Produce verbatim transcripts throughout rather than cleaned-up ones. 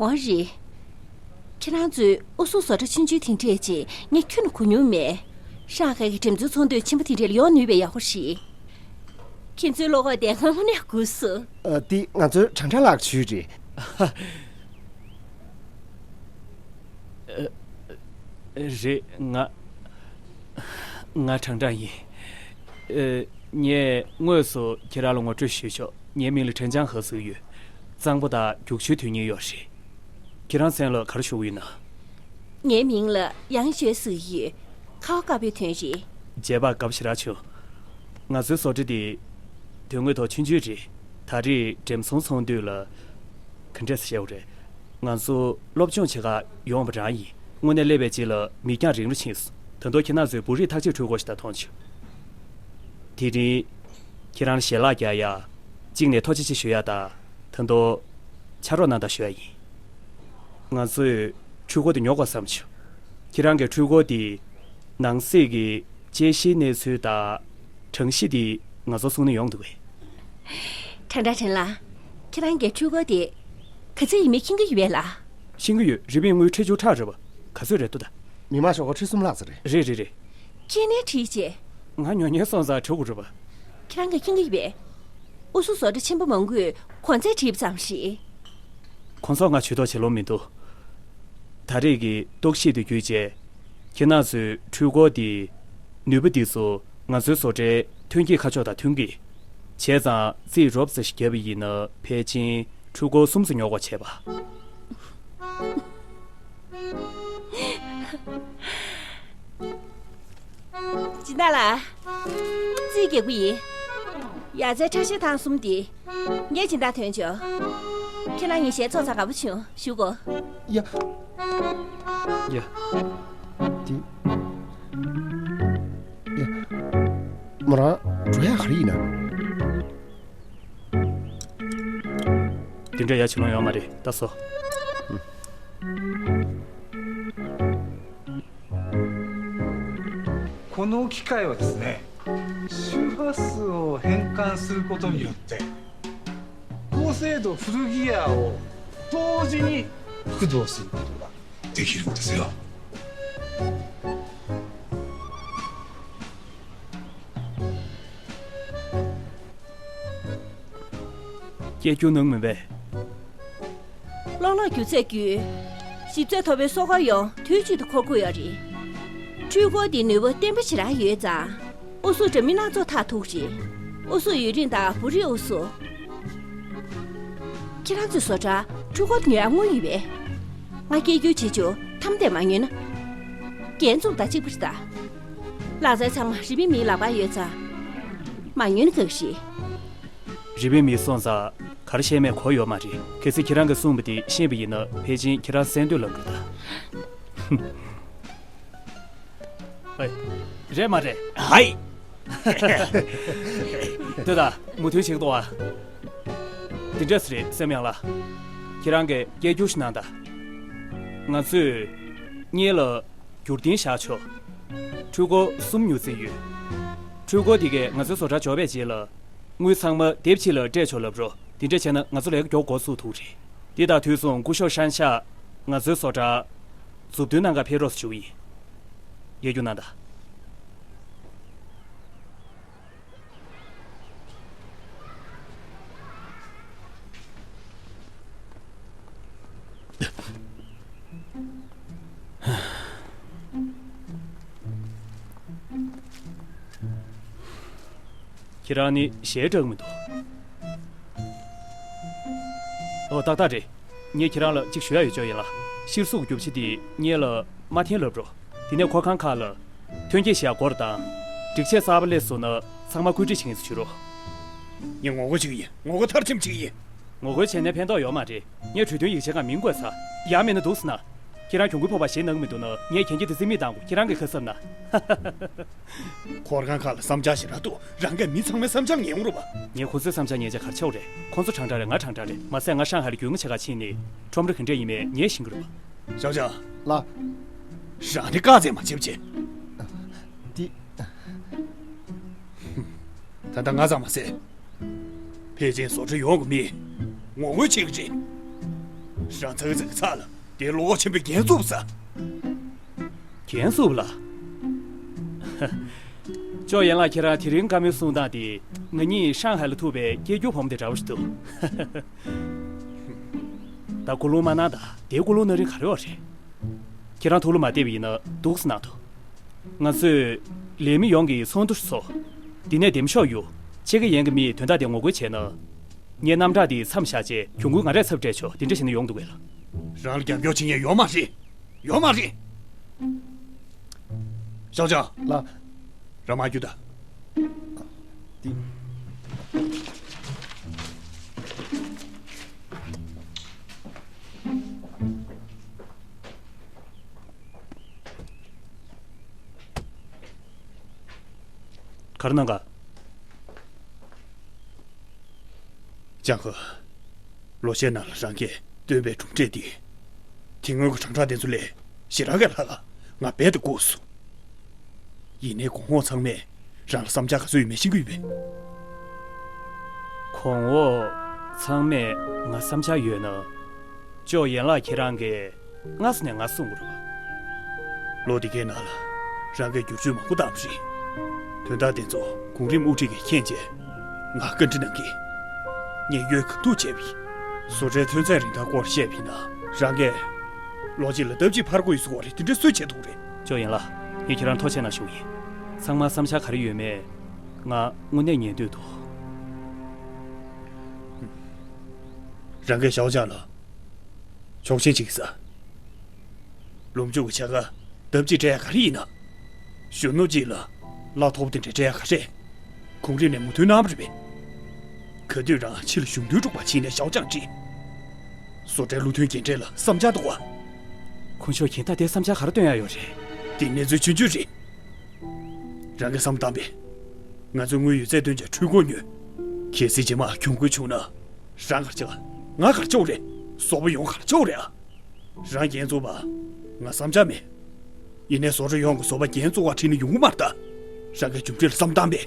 འོ་རེད། ཁྱེད་རང་ཚོས་ཨུ་སུ་བཟོ་གྲྭ་ཆུང་ཆུང་དེ་འདྲས་ཅིག་ངས་ཁྱོན་ནས་གོ་མྱོང་མེད། ཧྲང་ཧའེ་གི་འགྲེམས་ཚོང་ཚོགས་འདུ་ཆེན་པོ་དེ་འདྲས་ལ་ཡོང་ནུས་པས་ཡག་པོ་རེད། ཁྱེད་ཚོའི་བློ་ཁོག་དེ་ང་དངོས་གནས་སྒུག་སོང་། ཨ། འདི་ང་ཚོའི་ཁྲང་ཁྲང་ལགས་ཀྱི་ཇུས་རེད། རེད། ང་ང་ཁྲང་ཁྲང་ཡིན། ཨ། ངས་དངོས་སུ་ཁྱེད་རང་ལ་ངོ་སྤྲོད་ཞུས་ཆོག་ངའི་མིང་ལ་ཁྲེན་ཅང་ཧེ་ཟེར་གྱི་ཡོད། གཙང་པོ་དང་རྒྱུག་ཆུའི་དོན་གཉེར་ཡོད་རེད། ཁྱེད་རང་མཚན་ལ་ག་རེ་ཞུ་གི་ཡོད་ན། ངའི་མིང་ལ་ཡང་ཞོས་ཟེར་གྱི་ཡོད། ཁ་བ་དཀར་པོའི་དོན་རེད། མཇལ་བར་དགའ་པོ་ཞེ་དྲག་བྱུང་། ང་ཚོའི་བཟོ་གྲྭ་འདི་དོན་དངོས་ཐོག་ཆུང་ཆུང་རེད། ད་རེས་འགྲེམས་ཚོང་ཚོགས་འདུ་ལ། ག་འདྲས་བཤད་དགོས་རེད། ང་ཚོ་སློབ་སྦྱོང་བྱེད་གར་ཡོང་བ་རང་ཡིན། དངོས་གནས་སླེབས་པའི་རྗེས་ལ་མིག་རྒྱང་རིང་རུ་ཕྱིན་སོང་། ད་དུང་ཁྱེད་རང་ཚོས་བོད་རིགས་ཐག་གཅོད་འཕྲུལ་འཁོར་ཞིག་དང་མཐོང་བྱུང་། དེ་རིང་ཁྱེད་རང་ལ་ཞལ་ལག་རྒྱག་ཡ། གཅིག་ནས་ཐུགས་རྗེ་ཆེ་ཞུ་ཡ་དང་། ད་དུང་ཕྱག་རོགས་གནང་དང་ཞུ་ཡ་ཡིན། ང་ཚོས་འཕྲུལ་འཁོར་དེ་ཉོ་དགོས་བསམ་བྱུང་། ཁྱེད་རང་གི་འཕྲུལ་འཁོར་དེ་ནང་གསེས་ཀྱི་དཔྱད་གཞིའི་གནས་ཚུལ་དང་གྲངས་གཞི་དེ་ང་ཚོར་གསུང་ན་ཡོང་འདུག་གས། ཁྲང་ཁྲང་ཁྲེན་ལགས། ཁྱེད་རང་གི་འཕྲུལ་འཁོར་དེ་ག་ཚོད་ཡིན་མིན་མཁྱེན་གྱི་ཡོད་པས་ལགས། ཤེས་ཀྱི་ཡོད། རི་པིན་དངུལ་ཁྲི་བཅུ་ཕྲག་རེད་པ། ག་ཚོད་རེད་འདུག་ད། མི་མང་ཞོགས་ཁ་ཁྲི་གསུམ་ལྷག་ཙམ་རེད། རེད་རེད་རེད། ཁྱེད་ནས་བྲིས་རྗེས། ང་ཉོ་མཁན་སོང་ཙང་འགྲོ་དགོས་རེད་པ། ཁྱེད་རང་གིས་མཁྱེན་གྱི་ཡོད་པས། ཨུ་སུ་བཟོ་གྲྭ་ཆེན་པོ་མང་པོས་གོང་ཚད་བྲིས་པ་ཙམ་ཞིག་ཁོང་ཚོར་ང་ཇུས་གཏོགས་བྱེད་ལོང་མི་འདུག་ད་རེས་ཀྱི་རྟོག་ཞིབ་དེ་བརྒྱུད་རྗེས། ཁྱེད་རང་ཚོའི་འཕྲུལ་འཁོར་འདིའི་ནུས་པ་འདི་ཚོ་ང་ཚོའི་བཟོ་གྲྭའི་ཐོན་སྐྱེད་ཁ་ཕྱོགས་དང་མཐུན་གྱི། བྱས་ཙང་རྩིས་རོབ་ཙམ་ཞིག་བརྒྱབ་པ་ཡིན་ན་ཕལ་ཆེར་འཕྲུལ་འཁོར་གསུམ་ཙམ་ཉོ་དགོས་བྱས་པ། སྦྱིན་བདག་ལགས། རྩིས་རྒྱག་གི་ཡིན། ཡ་རྩའི་ཁྲག་ཤེད་ཐེངས་གསུམ་འདི། ངས་སྦྱིན་བདག་ཐོན་ཆོག་ཁྱེད་རང་ཉིན་ཤས་ཚོགས་ཚར་དགའ་པོ་བྱུང་། བཞུགས་གོ། ཡ། ཡ། འདི། ཡ། མོ་རང་འགྲོ་ཡག་ག་རེ་ཡིན་ན། དེ་འདྲ་ཡ་བྱེད་ལོང་ཡོད་མ་རེད། ད་སོ། この機械はですね、周波数を変換することによって、高精度古着屋を同時に駆動することができるんですよ。 སྐད་སྒྱུར་གནང་མིན་པས། གློག་ཀླད་སྒྱུ་རྩལ་བརྒྱུད། ཞིབ་ཚད་མཐོ་པོའི་སོ་ཁ་ཡང་དུས་གཅིག་ཏུ་འཁོར་དགོས་ཡོད་རེད། འཕྲུལ་འཁོར་འདི་ནུས་པ་བརྟན་པོ་ཞེ་དྲག་ཡོད་ཙང་། ཨུ་སུ་འདྲ་མིན་སྣ་ཚོགས་མཐར་ཐུག་རེད། ཨུ་སུ་ཡུན་རིང་དང་བོད་རིགས་ཨུ་སུ། ཁྱེད་རང་ཚོའི་བཟོ་གྲྭ་འཕྲུལ་འཁོར་ཉོ་ཡ་དངུལ་ཡོད་པས། ང་སྐད་སྒྱུར་བྱེད་ཆོག་ཐམས་ཅད་མ་ཉོས་ན། རྒྱན་འཛུགས་དང་གཅིག་པ་རེད་ད། ལག་རྩལ་ཚང་མ་རི་པིན་མིའི་ལག་པར་ཡོད་ཙང་། མ་ཉོས་ན་དགའ་གི་རེད། རི་པིན་མི་སོང་ཙང་ག་རེ་བཤད་མེད་གོ་ཡོད་མ་རེད། གལ་སྲིད་ཁྱེད་རང་གིས་གསུངས་པ་དེ་ཤེས་པ་ཡིན་ན་ཕལ་ཆེར་ཁྱེད་རང་གསན་འདོད་ལབ་འགྲོ་ད། ཨེ། རེད་མ་རེད། ཧའི། ལྟོས་དང་མོས་མཐུན་བྱེད་ཀྱི་འདུག་ཨ། དེ་འདྲ་ཟེར་རེད་སེམས་ཡང་ལ། ཁྱེད་རང་གིས་སྐད་སྒྱུར་ཞིག་གནང་དང་། ང་ཚོས་གཉིས་ལ་བསྒྱུར་རྟེན་བཞག་ཆོག་འཕྲུལ་འཁོར་གསུམ་ཉོ་རྩིས་ཡོད། འཕྲུལ་འཁོར་དེ་གས་ང་ཚོའི་བཟོ་གྲྭ་འབྱོར་བའི་རྗེས་ལ། དངུལ་ཚང་མ་སྡེབ་གཅིག་ལ་སྤྲད་ཆོག་ལབ་རོགས། དེ་འདྲ་བྱས་ན་ང་ཚོ་ལས་ཀ་མགྱོགས་འགོ་ཚུགས་ཐུབ་རེད། དེ་དང་དུས་མཚུངས་སྐུ་ཞབས་ཧྲན་ཤ་ང་ཚོའི་བཟོ་གྲྭ་མཛུབ་སྟོན་གནང་གར་ཕེབས་རོགས་ཞུ་གི་ཡིན། ཡ་རྒྱུ་གནང་དང་། ཁྱེད་རང་ནི་ཞེ་དྲག་མི་འདུག་ཨོ་ཏག་ཏག་རེད། ངས་ཁྱེད་རང་ལ་གཅིག་ཞུ་ཡ་ཡོད་ཅོག་ཡིན་ལ། གཤེར་གཟུགས་རྒྱུ་ཆ་དེ་ངེད་ལ་མ་འཐེན་ལབ་རོགས། དེ་ནས་འཁོར་ཁང་ཁག་ལ་ཐོན་སྐྱེད་བྱེད་ཡ་སྒོར་དང་། སྒྲིག་ཆས་གསར་པ་སླེབས་སོང་ན་ཚང་མ་བཀོད་སྒྲིག་བྱེད་མཁན་ཞིག་བྱོས་རོགས། ངས་ངོ་རྒོལ་བྱེད་ཀྱི་ཡིན། ངོ་རྒོལ་མཐར་ཕྱིན་བྱེད་ཀྱི་ཡིན། ངོ་རྒོལ་བྱས་ནས་ཕན་ཐོགས་ཡོད་མ་རེད། ངས་གྲོས་མཐུན་ཡིག་ཆའི་སྒང་མིང་བཀོད་ཚར། ཡང་མིན་ན་འདུག་ཟེར་ན། ཁྱེད་རང་གྱོང་གུན་ཕོག་པ་ཞེད་སྣང་མི་འདུག་ན། ངས་གན་རྒྱ་དེ་རྩིས་མེད་བཏང་དགོས། ཁྱེད་རང་གི་ཁ་གསབ་ན། འཁོར་ཁང་ཁག་ལ་བསམ་འཆར་ཞིག་རག་འདུག་རང་གིས་མི་ཚང་མའི་བསམ་འཆར་ཉན་དགོས་རེད་པ། ངས་ཁོ་ཚོའི་བསམ་འཆར་ཉན་བྱས་ག་རེ་བྱེད་དགོས་རེད། ཁོ་ཚོ་ཁྲང་ཁྲང་རེད། ང་ཁྲང་ཁྲང་རེད། མ་ཟད་ང་ཧྲང་ཧའེ་ལ་རྒྱུས་མངའ་བྱེད་གར་ཕྱིན་ནས་ཁྲོམ་ར་ག་འདྲས་ཡིན་མིན་ངས་ཤེས་ཀྱི་རེད་པ། ཞའོ་ཅང་། ལགས། རང་ནི་བཀག་རྫས་མ་བྱེད་པ་བྱེད། འདི། ད་ལྟ་ང་ཙམ་མ་ཟད། ཕལ་ཆེར་བཟོ་གྲྭ་ཡོངས་ཀྱི་མིས་ངོ་རྒོལ་བྱེད་ཀྱི་རེད། རང་ཚ་གི་ཚ་གི་ཚ་ལ། དེ་བློ་ཁོག་ཆེན་པོའི་རྒྱན་བཙུགས་ས། རྒྱན་བཙུགས་ལ། ཅོ་ཡན་ལགས། ཁྱེད་རང་དེ་རིང་བཀའ་མོལ་གསུང་སྟངས་དེ་ང་གཉིས་ཧྲང་ཧའེ་ལ་ཐུག་པའི་སྐྱེས་རྒྱུད་བུ་མོ་དེ་འདྲ་བོ་ཞིག་འདུག་ད་ཀུན་སློང་མ་གནང་དང་། དེ་ཀུན་སློང་གནང་རིན་ག་རེ་ཡོད་རེད། ཁྱེད་རང་ཐུགས་ལ་མ་བདེ་བ་ཡིན་ན་འདུག་སེ་གནང་དང་། ང་ཚོས་ལས་མི་ཡོངས་ཀྱི་ཚོགས་འདུ་ཞིག་ཚོགས། འདི་ནས་འདེམས་ཤོག་གཡུག། ཕྱི་རྒྱལ་ཡན་གྱི་མིས་དོན་དག་དེ་ངོ་རྒོལ་བྱས་ན། ངའི་རྣམ་གྲངས་དེ་མཚམས་བཞག་རྗེས་གྱོང་གུན་ང་རས་ཚབ་སྤྲད་ཆོག། དེ་འདྲ་བྱས་ན་ཡོང་འདུག་གས་ལགས། རང་ལ་རྒྱབ་སྐྱོར་བྱེད་མཁན་ཡོད་མ་རེད། ཡོད་མ་རེད། ཞའོ་ཅང་། ལགས། རང་མར་རྒྱུགས་དང་། འདི། ག་རེ་གནང་ག་ཅང་ཧོ། ལོ་ཤས་ནང་ལ་རང་གིས་བཏོན་པའི་གྲུབ་འབྲས་འདི། དེ་སྔོན་གྱི་ཁྲང་ཁྲང་དེ་ཚོ་ལས་ཞེ་དྲག་གི་ལྷག་ལ་ང་རྦད་དེ་ལྐུགས་སོང་། ཡིན་ནའི་གོང་འོག་ཚང་མས་རང་ལ་བསམ་འཆར་ག་ཚོད་ཡོད་མེད་ཤེས་ཀྱི་ཡོད་པས། གོང་འོག་ཚང་མས་ང་བསམ་འཆར་ཡོད་ན། ཅོ་ཡན་ལགས་ཁྱེད་རང་གིས་སྔ་ས་ནས་ང་གསུང་དགོས་རེད་པ། ལོ་འདི་གའི་ནང་ལ་རང་གིས་བསྒྱུར་བཅོས་མང་པོ་བཏང་བ་རེད། དོན་དག་དེ་ཚོ་གོང་རིམ་དབུ་ཁྲིད་ཀྱིས་མཁྱེན་རྗེས་ང་བཀའ་འདྲི་གནང་གིས། ངས་གཡོལ་གང་ཐུབ་བྱས་པ་ཡིན། བཟོ་གྲྭའི་ཐོན་རྫས་རིན་ཐང་སྐོར་བཤད་པ་ཡིན་ན་རང་གིས་ལོ་གཅིག་ལ་ལྡབ་གཅིག་འཕར་དགོས་ཡོད་ཟེར་བ་རེད། དེ་འདྲ་སུས་བྱེད་ཐུབ་རེད། ཅོ་ཡན་ལགས། ངས་ཁྱེད་རང་ཐུགས་རྗེ་གནང་ཞུ་གི་ཡིན། ཚང་མ་བསམ་འཆར་ག་རེ་ཡོད་མེད་ང་དངོས་གནས་ཉན་འདོད་འདུག་རང་གིས་ཞའོ་ཅང་ལ་ཆོག་མཆན་ཅིག་ཟ། ལུམ་ཅུ་གི་བྱ་དགའ་ལྡབ་གཅིག་སྤྲད་ཡ་ག་རེ་ཡིན་ན། གཞོན་ནུ་གཅིག་ལ་གླ་མཐོ་པོ་དེ་འདྲ་སྤྲད་ཡ་ག་རེ། གོང་རིམ་ནས་མོས་མཐུན་གནང་བ་རེད་པས། ག་དུས་རང་ཕྱི་ལ་གཞུང་དོན་སྒྲུབ་པར་ཕྱིན་ནས་ཞའོ་ཅང་ཁྲིད། བཟོ་གྲྭའི་བློ་མཐུན་རྒན་གྲས་ལ་བསམ་འཆར་འདུག་ག་ཁོང་ཚོས་གཞན་དག་དེ་བསམ་འཆར་ག་རེ་བཏོན་ཡ་ཡོད་རེད། དེ་གནས་ཚུལ་ཆུང་ཆུང་རེད། རང་གིས་བསམ་བཏང་པས། ང་ཚོས་དངུལ་ཡོད་ཚད་བཏོན་བྱས་འཕྲུལ་འཁོར་ཉོས། གལ་སྲིད་རྗེས་མ་གྱོང་གུན་བྱུང་ན། རང་ག་རེ་བྱེད་ག་ང་ག་རེ་བྱེད་དགོས་རེད། བཟོ་པ་ཡོངས་ག་རེ་བྱེད་དགོས་རེད་ཨ། རང་འགན་ཚུགས་པ། ང་བསམ་འཆར་མེད། ཡིན་ནའི་བཟོ་གྲྭ་ཡོངས་ཀྱི་བཟོ་པ་རྒྱན་བཙུགས་པར་ཁྲིད་ན་ཡོང་གི་མ་རེད་ད། རང་གིས་མཇུག་འབྲས་ལ་བསམ་བཏང་པས།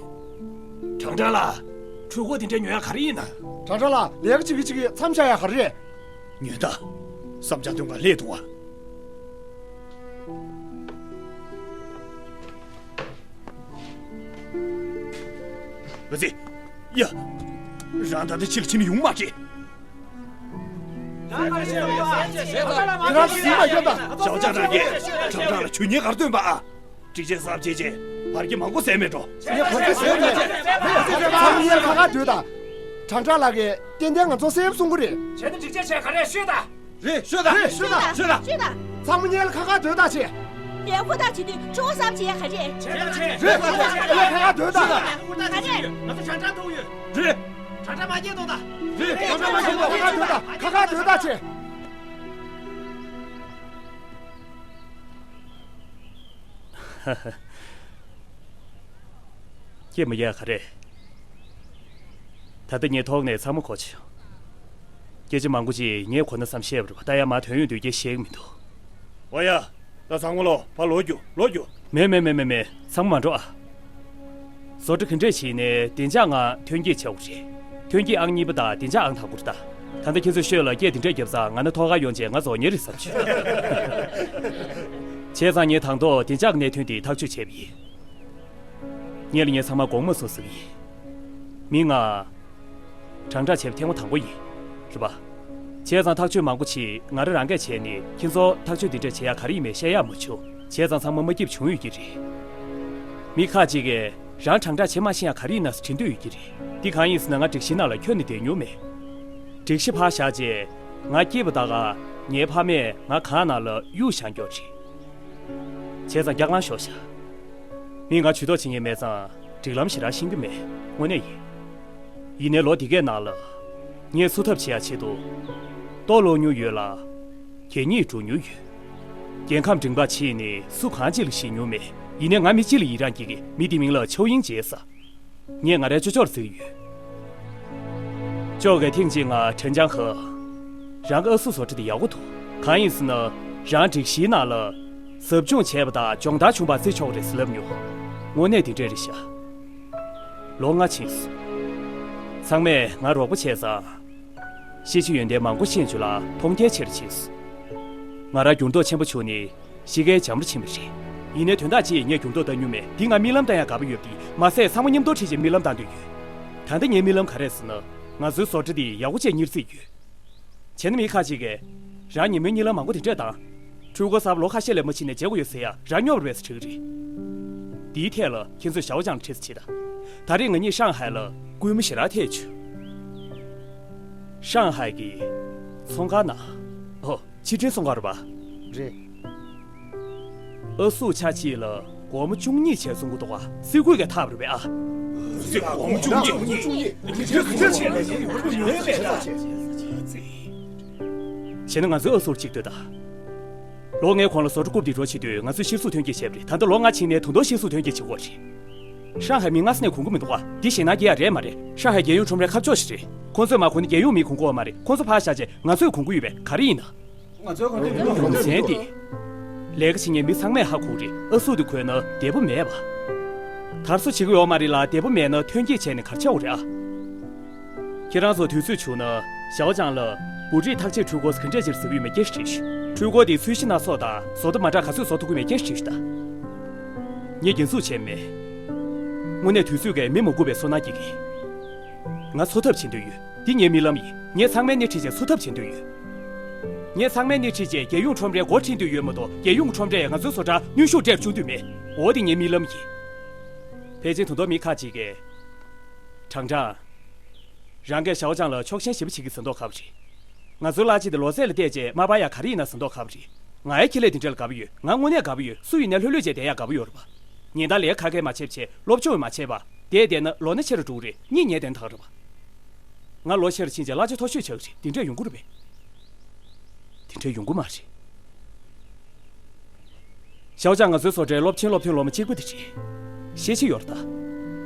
ཁྲང་ཁྲང་ལགས། འཕྲུལ་འཁོར་དེ་འདྲ་ཉོ་ཡ་ག་རེ་ཡིན་ན། ཁྲང་ཁྲང་ལགས། ལས་ཀ་བྱེད་ཀྱི་བྱེད་ཀྱི་མཚམས་བཞག་ཡ་ག་རེ་རེད། ཉོན་དང་། བསམ་འཆར་སྟོན་ག་སླེབས་འདུག་ཨ། བ་ཙི། ཡ། རང་ད་ལྟ་ཕྱི་ལ་ཕྱིན་ན་ཡོང་མ་རེད། ཁྱེད་རང་ཟིན་མ་ཡོད་ད། ཞའོ་ཅང་རང་གིས་ཁྲང་ཁྲང་ལ་ཇུས་ཉེས་ག་རེ་བཏོན་པ་ཨ། སྒྲིག་ཆས་གསར་བརྗེ་བྱས་བར་གྱི་མང་པོ་ཟས་མེད་འགྲོ། ངས་བར་གྱི་ཟས་མེད། ཚང་མ་ངས་ཁ་ཁ་སྡོད་ད། ཁྲང་ཁྲང་ལགས་ཀྱིས་ཏན་ཏན་ང་ཚོ་སེབ་གསུང་གི་རེད། བྱས་ན་སྒྲིག་ཆས་བྱས་ག་རེ་ཤོད་ད། རེད་ཤོད་ད། རེད་ཤོད་ད། ཤོད་ད། ཤོད་ད། ཚང་མ་ངས་ཁ་ཁ་སྡོད་ད་བྱས། ངས་ཧུར་ཐག་བྱེད་དུས་ཁྲོ་བོ་གསར་བརྗེ་ཡ་ག་རེད། བྱས་ད་བྱས། རེད་ཁ་ཁ་སྡོད་ད། ཧུར་ཐག་བྱེད་ཀྱི་ཡོད། ང་ཚོ་ཁྲང་ཁྲང་ཐུག་ཡོད། རེད། ཁྲང་ཁྲང་མ་སྐྱེས་ཐུག་ད། རེད་ཁྲང་ཁྲང་མ་སྐྱེས་ཐུག་ཁ་ཁ་སྡོད་ད། ཁ་ཁ་སྡོད་ད་བྱས། ཀྱེ་མི་ཡ་ག་རེ། ད་ལྟ་ངས་ཐོག་ནས་ཚང་མ་གོ་ཆོག་སྐད་ཆ་མང་པོ་ཅིག་ངས་གོ་ན་བསམ་ཤེས་པ་རེད་པ། ད་ཡ་མ་དོན་ཡོད་དུས་སྐད་བཤད་གི་མི་འདུག་འོ་ཡ། ད་ཚང་མ་ལོ་ཕར་ལོག་རྒྱུགས་ལོག་རྒྱུགས། མེད་མེད་མེད་མེད་མེད། ཚང་མ་མ་འགྲོ་ཨ། བཟོ་གྲྭ་ག་འདྲས་བྱས་ནས་བདེ་འཇགས་ངང་ཐོན་སྐྱེད་བྱ་དགོས་རེད། ཐོན་སྐྱེད་ཨང་གཉིས་པ་དང་བདེ་འཇགས་ཨང་དང་པོ་རེད་ད། ད་ལྟ་ཁྱེད་ཚོས་ཤོད་ལ་སྐད་དེ་འདྲས་བརྒྱབ་ཙང་ང་ནི་ཐོག་ཁར་ཡོང་རྗེས་ང་རྫོགས་ཉེ་རེད་བསམ་བྱུང་། བྱས་ཙང་ངས་དང་ཐོག་བདེ་འཇགས་གནད་དོན་དེ་ཐག་གཅོད་བྱས་པ་ཡིན། ངས་ལ་ངས་ཚང་མ་དགོངས་མ་ཚོམ་ཟེར་གི་ཡིན། མི་ང་། དྲང་བསྒྲགས་བྱས་པ་ཐེངས་མ་དང་པོ་ཡིན། རེད་པ། བྱས་ཙང་ཐག་གཅོད་མང་པོ་ཅིག་ང་རང་རང་གིས་བྱས་ནས་ཁྱེད་ཚོ་ཐག་གཅོད་འདི་འདྲ་བྱེད་ཡ་ག་རེ་ཡིན་མིན་བཤད་ཡག་མ་བྱུང་། བྱས་ཙང་ཚང་མ་མ་སྐྱིད་པ་བྱུང་ཡོད་ཀྱི་རེད། མི་ཁག་ཅིག་གིས་རང་དྲང་བསྒྲགས་བྱེད་མ་ཤེས་ཡ་ག་རེ་ཡིན་ན་ཟེར་དྲན་འདོད་ཡོད་ཀྱི་རེད། འདི་གང་ཡིན་ཟེར་ན་ང་སྒྲིག་གཞིའི་ནང་ལ་ཁྱོན་ནས་བསྡད་མྱོང་མེད། སྒྲིག་གཞི་ཕར་བཞག་རྗེས་ང་སྐྱེས་པ་ད་ག་ངའི་ཕ་མས་ང་གང་ནང་ལ་གཡུག་བཞག་མཁན་རེད། བྱས་ཙང་སྐྱག་ལང་ཤོར་ཤག་མི་ང་ཇུས་གཏོགས་བྱེད་མཁན་མེད་ཙང་སྒྲིག་ལམ་ཞེ་དྲག་ཤེས་ཀྱི་མེད། དངོས་གནས་ཡིན། ཡིན་ནའི་ལོ་འདི་གའི་ནང་ལ་ངས་བསུ་ཐབས་བྱེད་ཡ་ཆེད་དུ་ལྟོ་སློག་མྱོང་ཡོད་ལ། གད་སྙིགས་སྒྲུག་མྱོང་ཡོད། རྒྱལ་ཁམས་འབྲིང་པ་ཕྱིན་ནས་བསུ་གང་ཅི་ལ་ཞིག་མྱོང་མེད། ཡིན་ནའི་ང་མི་གཅིག་ལ་ཡི་རངས་སྐྱེ་གི། མི་དེའི་མིང་ལ་ཆོས་དབྱིངས་ཅེས་ཟེར། ངས་ང་རའི་ཅོ་ཅོར་བརྩི་གི་ཡོད། ཅོ་གིས་ཐེངས་གཅིག་ང་ཁྲེན་ཅང་ཧེ། རང་གི་ཨ་སུ་བཟོ་གྲྭ་དེ་ཡག་པོ་འདུག་གང་ཡིན་ཟེར་ན། རང་སྒྲིག་གཞིའི་ནང་ལ་ཟབ་སྦྱོང་བྱས་པ་དང་སྦྱོང་བརྡར་བྱུང་བ་བརྩི་ཆོག་རེད་ཟེར་ལབ་མྱོང་། དངོས་གནས་དེ་འདྲས་རེད་ཤག་ལོ་ལྔ་ཕྱིན་སོང་། ཚང་མས་ང་རོགས་པ་བྱས་ཙང་། ཤེས་བྱ་ཡོན་ཏན་མང་པོ་ཤེས་བྱུང་ལ་མཐོང་རྒྱའི་ཆེར་ཕྱིན་སོང་། ང་རང་འགྱུར་ལྡོག་ཆེན་པོ་བྱུང་ནས་གཤིས་ཀའི་འཇམ་རུ་ཕྱིན་པ་རེད། ཡིན་ནའི་དོན་དག་ཅིག་ངས་འགྱུར་ལྡོག་བཏང་མྱོང་མེད། འདི་ང་རྨི་ལམ་བཏང་ཡག་དགའ་པོ་ཡོད་པ་དེ་མ་ཟད་ཚང་མ་མཉམ་དུ་ཁྲིད་བྱས་རྨི་ལམ་བཏང་འདོད་ཡོད། ད་ལྟ་ངའི་རྨི་ལམ་ག་རེ་རེད་ཟེར་ན། ང་ཚོའི་བཟོ་གྲྭ་འདི་ཡག་པོ་བྱས་གཉེར་རྩིས་ཡོད། བྱས་ན་མི་ཁ་ཅིག་གིས། རང་ཉིན་མོའི་གཉིད་ལམ་མང་པོ་དེ་འདྲས་བཏང་། འཕྲུལ་འཁོར་གསར་པ་ལོ་ཁ་ཤས་ལས་མ་ཕྱིན་ནས་བརྗེ་དགོས་ཡོད་ཟེར་ཡ་རང་སྙོབ་རེད་པས་ཟེར་དྲིས་ཀྱི་རེད། འདིའི་ཐད་ལ་ཁྱེད་ཚོས་ཞའོ་ཅང་ལ་དྲིས་ཟེར་བྱེད་དང་། ད་རེས་ང་གཉིས་ཧྲང་ཧའེ་ལ་སྐུལ་མ་ཞེ་དྲག་ཐེབས་བྱུང་། ཧྲང་ཧའེ་གི་ཚོང་ཁང་ནང་། ཨོ། ཕྱི་དྲིལ་ཚོང་ཁང་རེད་པ། རེད། ཨ་སུ་ཆ་གཅིག་ལ་སྒོར་མོ་བཅུ་གཉིས་བྱས་བཙོང་གི་འདུག་ག་སི་ཁུལ་གྱི་ཐབས་རེད་པས་ཨ། སི་ཁུལ་སྒོར་མོ་བཅུ་གཉིས། བྱས་ན་ང་ཚོའི་ཨ་སུར་གཅིག་ལྟོས་དང་། ལོ་ལྔའི་གོང་ལ་བཟོ་གྲྭ་རྐུབ་དེ་འགྲོ་བྱེད་དུས་ང་ཚོས་གཤེར་གཟུགས་ཐོན་སྐྱེད་བྱས་པ་རེད། ད་ལྟ་ལོ་ལྔ་ཕྱིན་ནས་ད་དུང་གཤེར་གཟུགས་ཐོན་སྐྱེད་བྱེད་ཀྱི་ཡོད་རེད། ཧྲང་ཧའེ་མི་སྔ་ས་ནས་གོང་གི་མི་འདུག་ག་འདི་ཞེད་སྣང་སྐྱེ་ཡ་རེད་མ་རེད། ཧྲང་ཧའེ་རྒྱལ་ཡོངས་ཁྲོམ་རའི་ཁ་ཕྱོགས་ཤིག་རེད། ཁོང་ཚོས་མ་གོ་ན་རྒྱལ་ཡོངས་མིས་གོང་གི་ཡོད་མ་རེད། ཁོང་ཚོ་ཕར་བཞག་བྱས་ང་ཚོས་གོང་གི་ཡོད་པས་ག་རེ་ཡིན་ན། རྒྱུ་མཚན་དེ། ལས་ཀ་བྱེད་མཁན་མི་ཚང་མས་ཧ་གོ་གི་རེད། ཨ་སུ་དེ་གོན་ན་བདེ་པོ་མེད་པ། དར་སོ་བྱེད་ཀྱི་ཡོད་མ་རེད་ལ་བདེ་པོ་མེད་ན་ཐོན་སྐྱེད་བྱས་ནས་ག་རེ་བྱ་དགོས་རེད་ཨ། ཁྱེད་རང་ཚོ་དུས་ཚོད་བྱུང་ན་ཞའོ་ཅང་ལ་འབུ་རིགས་ཐག་ཆོད་འཕྲུལ་འཁོར་ག་འདྲས་ཅིག་ཟེར་གྱི་ཡོད་མེད་སྐད་ཆ་དྲིས་ཤོག་འཕྲུལ་འཁོར་དེ་ཚོས་གཞི་སྣ་ཚོགས་དང་བཟོ་ལྟ་མ་འདྲ་ག་ཚོད་བཟོ་ཐུབ་ཀྱི་མེད་སྐད་ཆ་དྲིས་ཤོག་ད། ངས་འགན་འཛུགས་བྱས་མེད། དངོས་གནས་དུས་ཚོད་ཀྱིས་མི་མ་སྒུག་པའི་སོ་ནག་སྐྱེ་གི། ང་འཚོ་ཐབས་བྱེད་འདོད་ཡོད། འདི་ངའི་རྨི་ལམ་ཡིན། ངས་ཚང་མའི་སྣེ་ཁྲིད་བྱས་འཚོ་ཐབས་བྱེད་འདོད་ཡོད། ངས་ཚང་མའི་སྣེ་ཁྲིད་བྱས་རྒྱལ་ཡོངས་ཁྲོམ་རའི་སྒོ་ཁྲིད་འདོད་ཡོད་མ་གཏོགས་རྒྱལ་ཡོངས་ཁྲོམ་རས་ང་ཚོའི་བཟོ་གྲྭར་གནོན་ཤུགས་སྤྲད་བཅུག་འདོད་མེད། འོ་དེ་ངའི་རྨི་ལམ་ཡིན། ཕལ་ཆེར་ད་དུང་མི་ཁ་ཅིག་གིས། ཀྲང་ཀྲང་། རང་གིས་ཞའོ་ཅང་ལ་ཕྱོགས་ཞེན་ཞེ་པོ་བྱེད་ཀྱི་ཟེར་མདོག་ཁ་པོ་རེད། ང་ཚོའི་གླ་ཆ་དེ་ལོ་ཚད་ལ་བལྟས་བྱས་མ་སྤར་ཡག་ག་རེ་ཡིན་ན་ཟེར་མདོག་ཁ་པོ་རེད། ང་ཡི་ཁེ་ལས་དེ་འདྲ་ལ་དགའ་པོ་ཡོད། ང་དངོས་གནས་དགའ་པོ་ཡོད། སུ་ཡིན་ནའི་ལྷོད་ལྷོད་བྱས་བསྡད་ཡག་དགའ་པོ་ཡོད་རེད་པ། ཉིན་ལྟར་ལས་ཀ་གང་ཡང་མ་བྱས་བྱས་སློབ་སྦྱོང་ཡང་མ་བྱས་པ། བསྡད་བསྡད་ན་ལོ་ན་ཆེ་རུ་འགྲོ་གི་རེད། གཉིད་ཉལ་བསྡད་ན་ཐང་རེད་པ། ང་ལོ་ཆེ་རུ་ཕྱིན་བྱས་གླ་ཆ་མཐོ་ཤོས་ཆགས་ཀྱི་རེད། དེ་འདྲས་ཡོང་གི་རེད་པས། དེ་འདྲས་ཡོང་གི་མ་རེད། ཞའོ་ཅང་ང་ཚོའི་བཟོ་གྲྭའི་སློབ་ཆེན་སློབ་ཐོན་སློབ་མ་གཅིག་པ་དེ་རེད། ཤེས་ཀྱི་ཡོད་རེད་ད།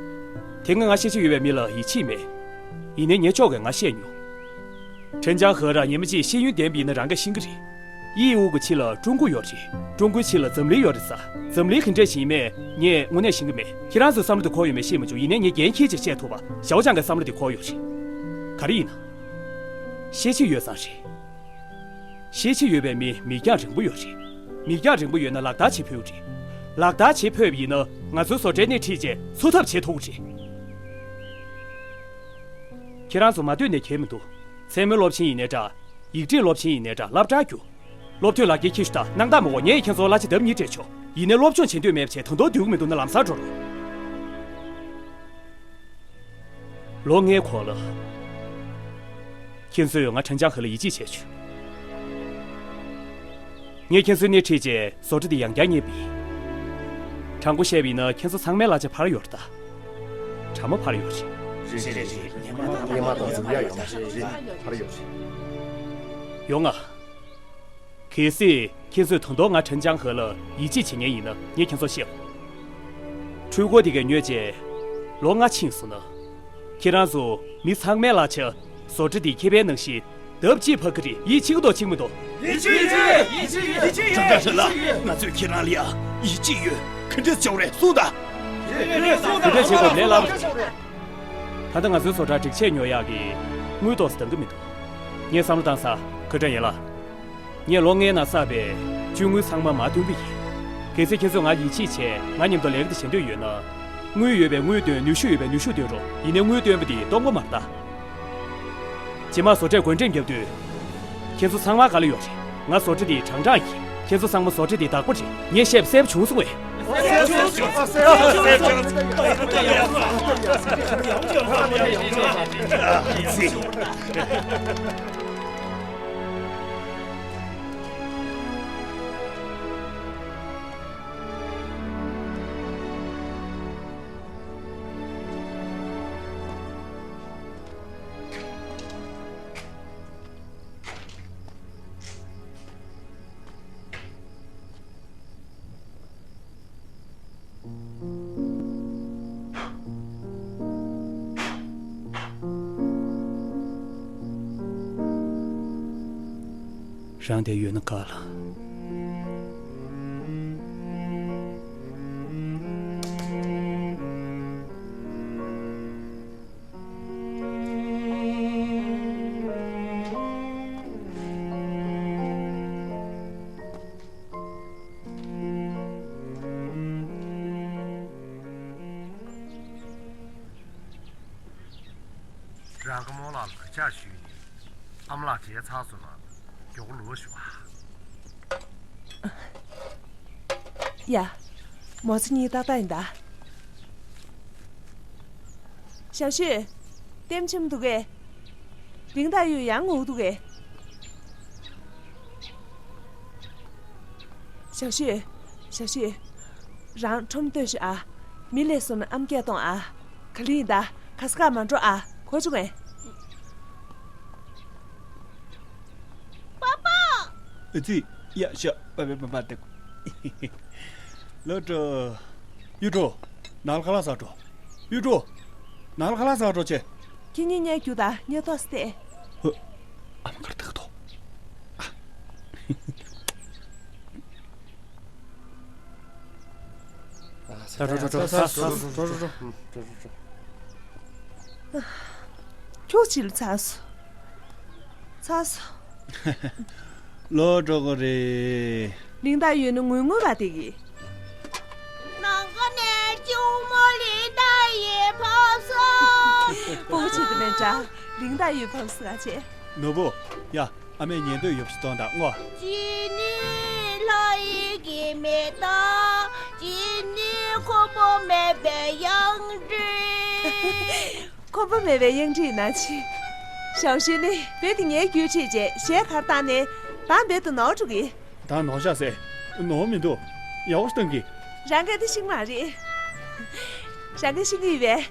དེ་སྔ་ང་ཤེས་ཀྱི་ཡོད་པའི་མི་ལ་ཡིད་ཆེས་མེད། ཡིན་ནའི་ངའི་ཕྱོགས་ཀྱིས་ང་བཤད་མྱོང་། ཁྲེན་ཅང་ཧེ་རང་ཉི་མ་གཅིག་ཤེས་ཡོན་ལྡན་པ་ཡིན་ན་རང་གིས་ཤེས་ཀྱི་རེད། དབྱིན་ཡུལ་གྱི་ཕྱི་ལ་ཀྲུང་གོ་ཡོད་རེད། ཀྲུང་གོའི་ཕྱི་ལ་འཛམ་གླིང་ཡོད་རེད་ཟེ། འཛམ་གླིང་ག་འདྲས་ཞིག་ཡིན་མིན་ངས་དངོས་གནས་ཤེས་ཀྱི་མེད། ཁྱེད་རང་ཚོའི་བསམ་བློ་དེ་འཁོར་ཡོད་མེད་ཤེས་མ་བྱུང་། ཡིན་ནའི་ངས་འགན་འཁྱེར་བྱས་བཤད་ཐུབ་པ་ཞའོ་ཅང་གི་བསམ་བློ་དེ་འཁོར་ཡོད་རེད། ག་རེ་ཡིན་ན། ཤེས་བྱ་ཡོད་ཙང་རེད། ཤེས་བྱ་ཡོད་པའི་མི་མིག་རྒྱང་རིང་པོ་ཡོད་རེད། མིག་རྒྱང་རིང་པོ་ཡོད་ན་ལག་བསྟར་བྱེད་ཕོད་རེད། ལག་བསྟར་བྱེད་ཕོད་པ་ཡིན་ན་ང་ཚོའི་བཟོ་གྲྭའི་སྣེ་ཁྲིད་བྱས་འཚོ་ཐབས་བྱེད་ཐུབ་རེད། ཁྱེད་རང་ཚོ་མ་སྡོད་ནས་ཁྱེར་མི་འདུག་མཚན་མོའི་སློབ་ཆེན་ཡིན་ནའི་འདྲ། ཡིག་ཕྲེང་སློབ་ཆེན་ཡིན་ནའི་འདྲ་སློབ་གྲྭར་རྒྱུགས། སློབ་ཐོན་ལག་འཁྱེར་འཁྱེར་ཤོག་དང་སྣང་དག་མ་དགོས། ངས་ཁྱེད་ཚོར་གླ་ཆ་ལྡབ་གཉིས་སྤྲད་ཆོག་ཡིན་ནའི་སློབ་སྦྱོང་བྱེད་འདོད་མེད་པ་བྱས་ད་དུང་སྡོད་ཀྱི་མི་འདུག་ན་ལམ་སང་འགྲོ་རོགས། ལོ་ལྔའི་གོང་ལ། ཁྱེད་ཚོས་ང་ཁྲེན་ཅང་ཧེ་ལ་ཡིད་ཆེས་བྱས་བྱུང་། ངས་ཁྱེད་ཚོའི་སྣེ་ཁྲིད་བྱས་བཟོ་གྲྭ་འདི་ཡང་བསྐྱར་གཉེར་བ་ཡིན། དྲང་པོ་བཤད་པ་ཡིན་ན་ཁྱེད་ཚོ་ཚང་མའི་གླ་ཆ་འཕར་ཡོད་རེད་ད། དྲ་མ་འཕར་ཡོད་རེད། རེད་རེད་རེད། སྔོན་མ་དང་སྔོན་མ་དང་འཛོམས་ཡག་ཡོད་མ་རེད། རེད་རེད། འཕར་ཡོད་རེད། ཡོང་ང་། གལ་སྲིད་ཁྱེད་ཚོས་ད་དུང་ང་ཁྲེན་ཅང་ཧེ་ལ་ཡིད་ཆེས་བྱེད་མཁན་ཡིན་ན་ངས་ཁྱེད་ཚོར་བཤད། འཕྲུལ་འཁོར་དེ་གས་ཉོས་རྗེས་ལོ་ལྔ་ཕྱིན་སོང་ན། ཁྱེད་རང་ཚོ་མི་ཚང་མའི་གླ་ཆ་བཟོ་གྲྭ་དེའི་ཁེ་ཕན་ནང་བཞིན་ལྡབ་གཅིག་འཕར་གི་རེད། ཡིད་ཆེས་ཀྱི་འདུག་གཅིག་མི་འདུག་ཡིད་ཆེས་ཡིད་ཆེས་ཡིད་ཆེས་ཡིད་ཆེས། ཁྲེན་ཅང་ཧེ་ལགས། ང་ཚོས་ཁྱེད་རང་ལ་ཡང་ཡིད་ཆེས་ཡོད། ག་འདྲས་བྱེད་དགོས་རེད་གསུངས་དང་། ག་འདྲས་བྱེད་དགོས་ལས་སླ་པོ་རེད། ད་ལྟ་ང་ཚོའི་བཟོ་གྲྭར་སྒྲིག་ཆས་ཉོ་ཡག་གི་དངུལ་ཏོག་ཙམ་འདང་གི་མི་འདུག་ངས་བསམ་བློ་བཏང་ས། ཁྲེན་ཅང་ཧེ་ལགས། ངས་ལོ་ལྔའི་ནང་བསགས་པའི་བཅུད་དངུལ་ཚང་མ་མར་བཏོན་གྱི་ཡིན། གལ་སྲིད་ཁྱེད་ཚོས་ང་ཡིད་ཆེས་བྱས་ང་མཉམ་དུ་ལས་ཀ་དེ་བྱེད་འདོད་ཡོད་ན། དངུལ་ཡོད་པས་དངུལ་བཏོན། ནུས་ཤུགས་ཡོད་པས་ནུས་ཤུགས་བཏོན་རོགས། ཡིན་ནའི་དངུལ་བཏོན་པ་དེ་སྟོང་པ་མ་རེད་ད། རྗེས་མ་བཟོ་གྲྭས་བགོ་འགྲེམས་བརྒྱབ་དུས། ཁྱེད་ཚོ་ཚང་མར་དཀའ་ལས་ཡོད་རེད། ང་བཟོ་གྲྭ་འདིའི་དྲང་གྲགས་ཡིན། ཁྱེད་ཚོ་ཚང་མ་བཟོ་གྲྭ་འདིའི་བདག་པོ་རེད། ངས་བཤད་པ་གསལ་པོ་བྱུང་སོང་ངས། རང་དེ་ཡོད་ན་དགའ་ལ། ཞག་ཞུས་ནས་ཨ་མ་ལགས་མཇལ་ཚར་སོང་ན་མགྱོགས་པོ་ལོག་ཤོག་ཨ། ཡ། མོ་ཚོ་གཉིས་ཏག་ཏག་ཡིན་ད། ཞའོ་ཤུས། ལྟད་མོ་ཆེན་པོ་འདུག་གས། ལིང་ཏཱ་ཡུས་ཡང་ངུ་འདུག་གས། ཞའོ་ཤུས། ཞའོ་ཤུས། རང་ཁྲོམ་སྟོན་ཤོག་ཨ། མི་སླེབས་སོང་ན་ཨམ་སྐད་གཏོང་ཨ། ག་ལེར་ཡིན་ད། ག་ས་ག་མ་འགྲོ་ཨ། གོ་བྱུང་ངས། པ་པ། ཨ་ཙི། ཡ་ཤ་པ་པ་པ་པ་ཏེ། ལོ་ཀྲོ། ཡུ་ཀྲོ། ནང་ལ་ཁ་ལག་ཟ་འགྲོ། ཡུ་ཀྲོ། ནང་ལ་ཁ་ལག་ཟ་འགྲོ་ཆེ། ཁྱེད་གཉིས་ཉལ་རྒྱུགས་དང་ཉལ་ཏོག་སྟེ། ཧུ། ཨ་མ་ཁར་ཐག་ཐོ། ཨ། ད་འགྲོ་འགྲོ་འགྲོ། ཚར་སོང་། ཁྱོད་ཅི་ལ་ཚར་སོང་། ཚར་སོང་། ལོ་འགྲོ་གི་རེད། ལིང་ཏཱ་ཡུས་ནི་ངུས་ངུས་པ་དེ་གིས། ནང་ཁ་ནས་གཅུང་མོ་ལིང་ཏཱ་ཡུས་ཕབ་སོང་། སྤོ་བོ་བྱེད་དུ་མེད་འདྲ། ལིང་ཏཱ་ཡུས་ཕབ་སོང་ཨ་ཅེ། ནོར་བུ། ཡ། ཨ་མས་ཉལ་འདོད་ཡོད་པ་ཞིག་གཏོང་དང་ངོ་། ཅི་ནི་ལྷ་ཡི་གི་མེ་ཏོག་ཅི་ནི་ཁོ་བོ་མེད་པའི་གཡང་འབྲི། ཁོ་བོ་མེད་པའི་གཡང་འབྲི་ན་ཅི། ཞའོ་ཤུས་ནི་བོད་དེ་ངའི་རྒྱུད་ཁྲིད་རྗེས་གཞས་གར་བཏང་ནས་བང་བེད་དུ་ནོར་འགྲོ་གི། ད་ནོར་ཤག་ཟེར། ནོར་མི་འདུག་ཡག་པོ་ཞིག་བཏང་གི། རང་གིས་དེ་ཤེས་མ་རེད། རང་གིས་ཤེས་ཀྱི་ཡོད་པས།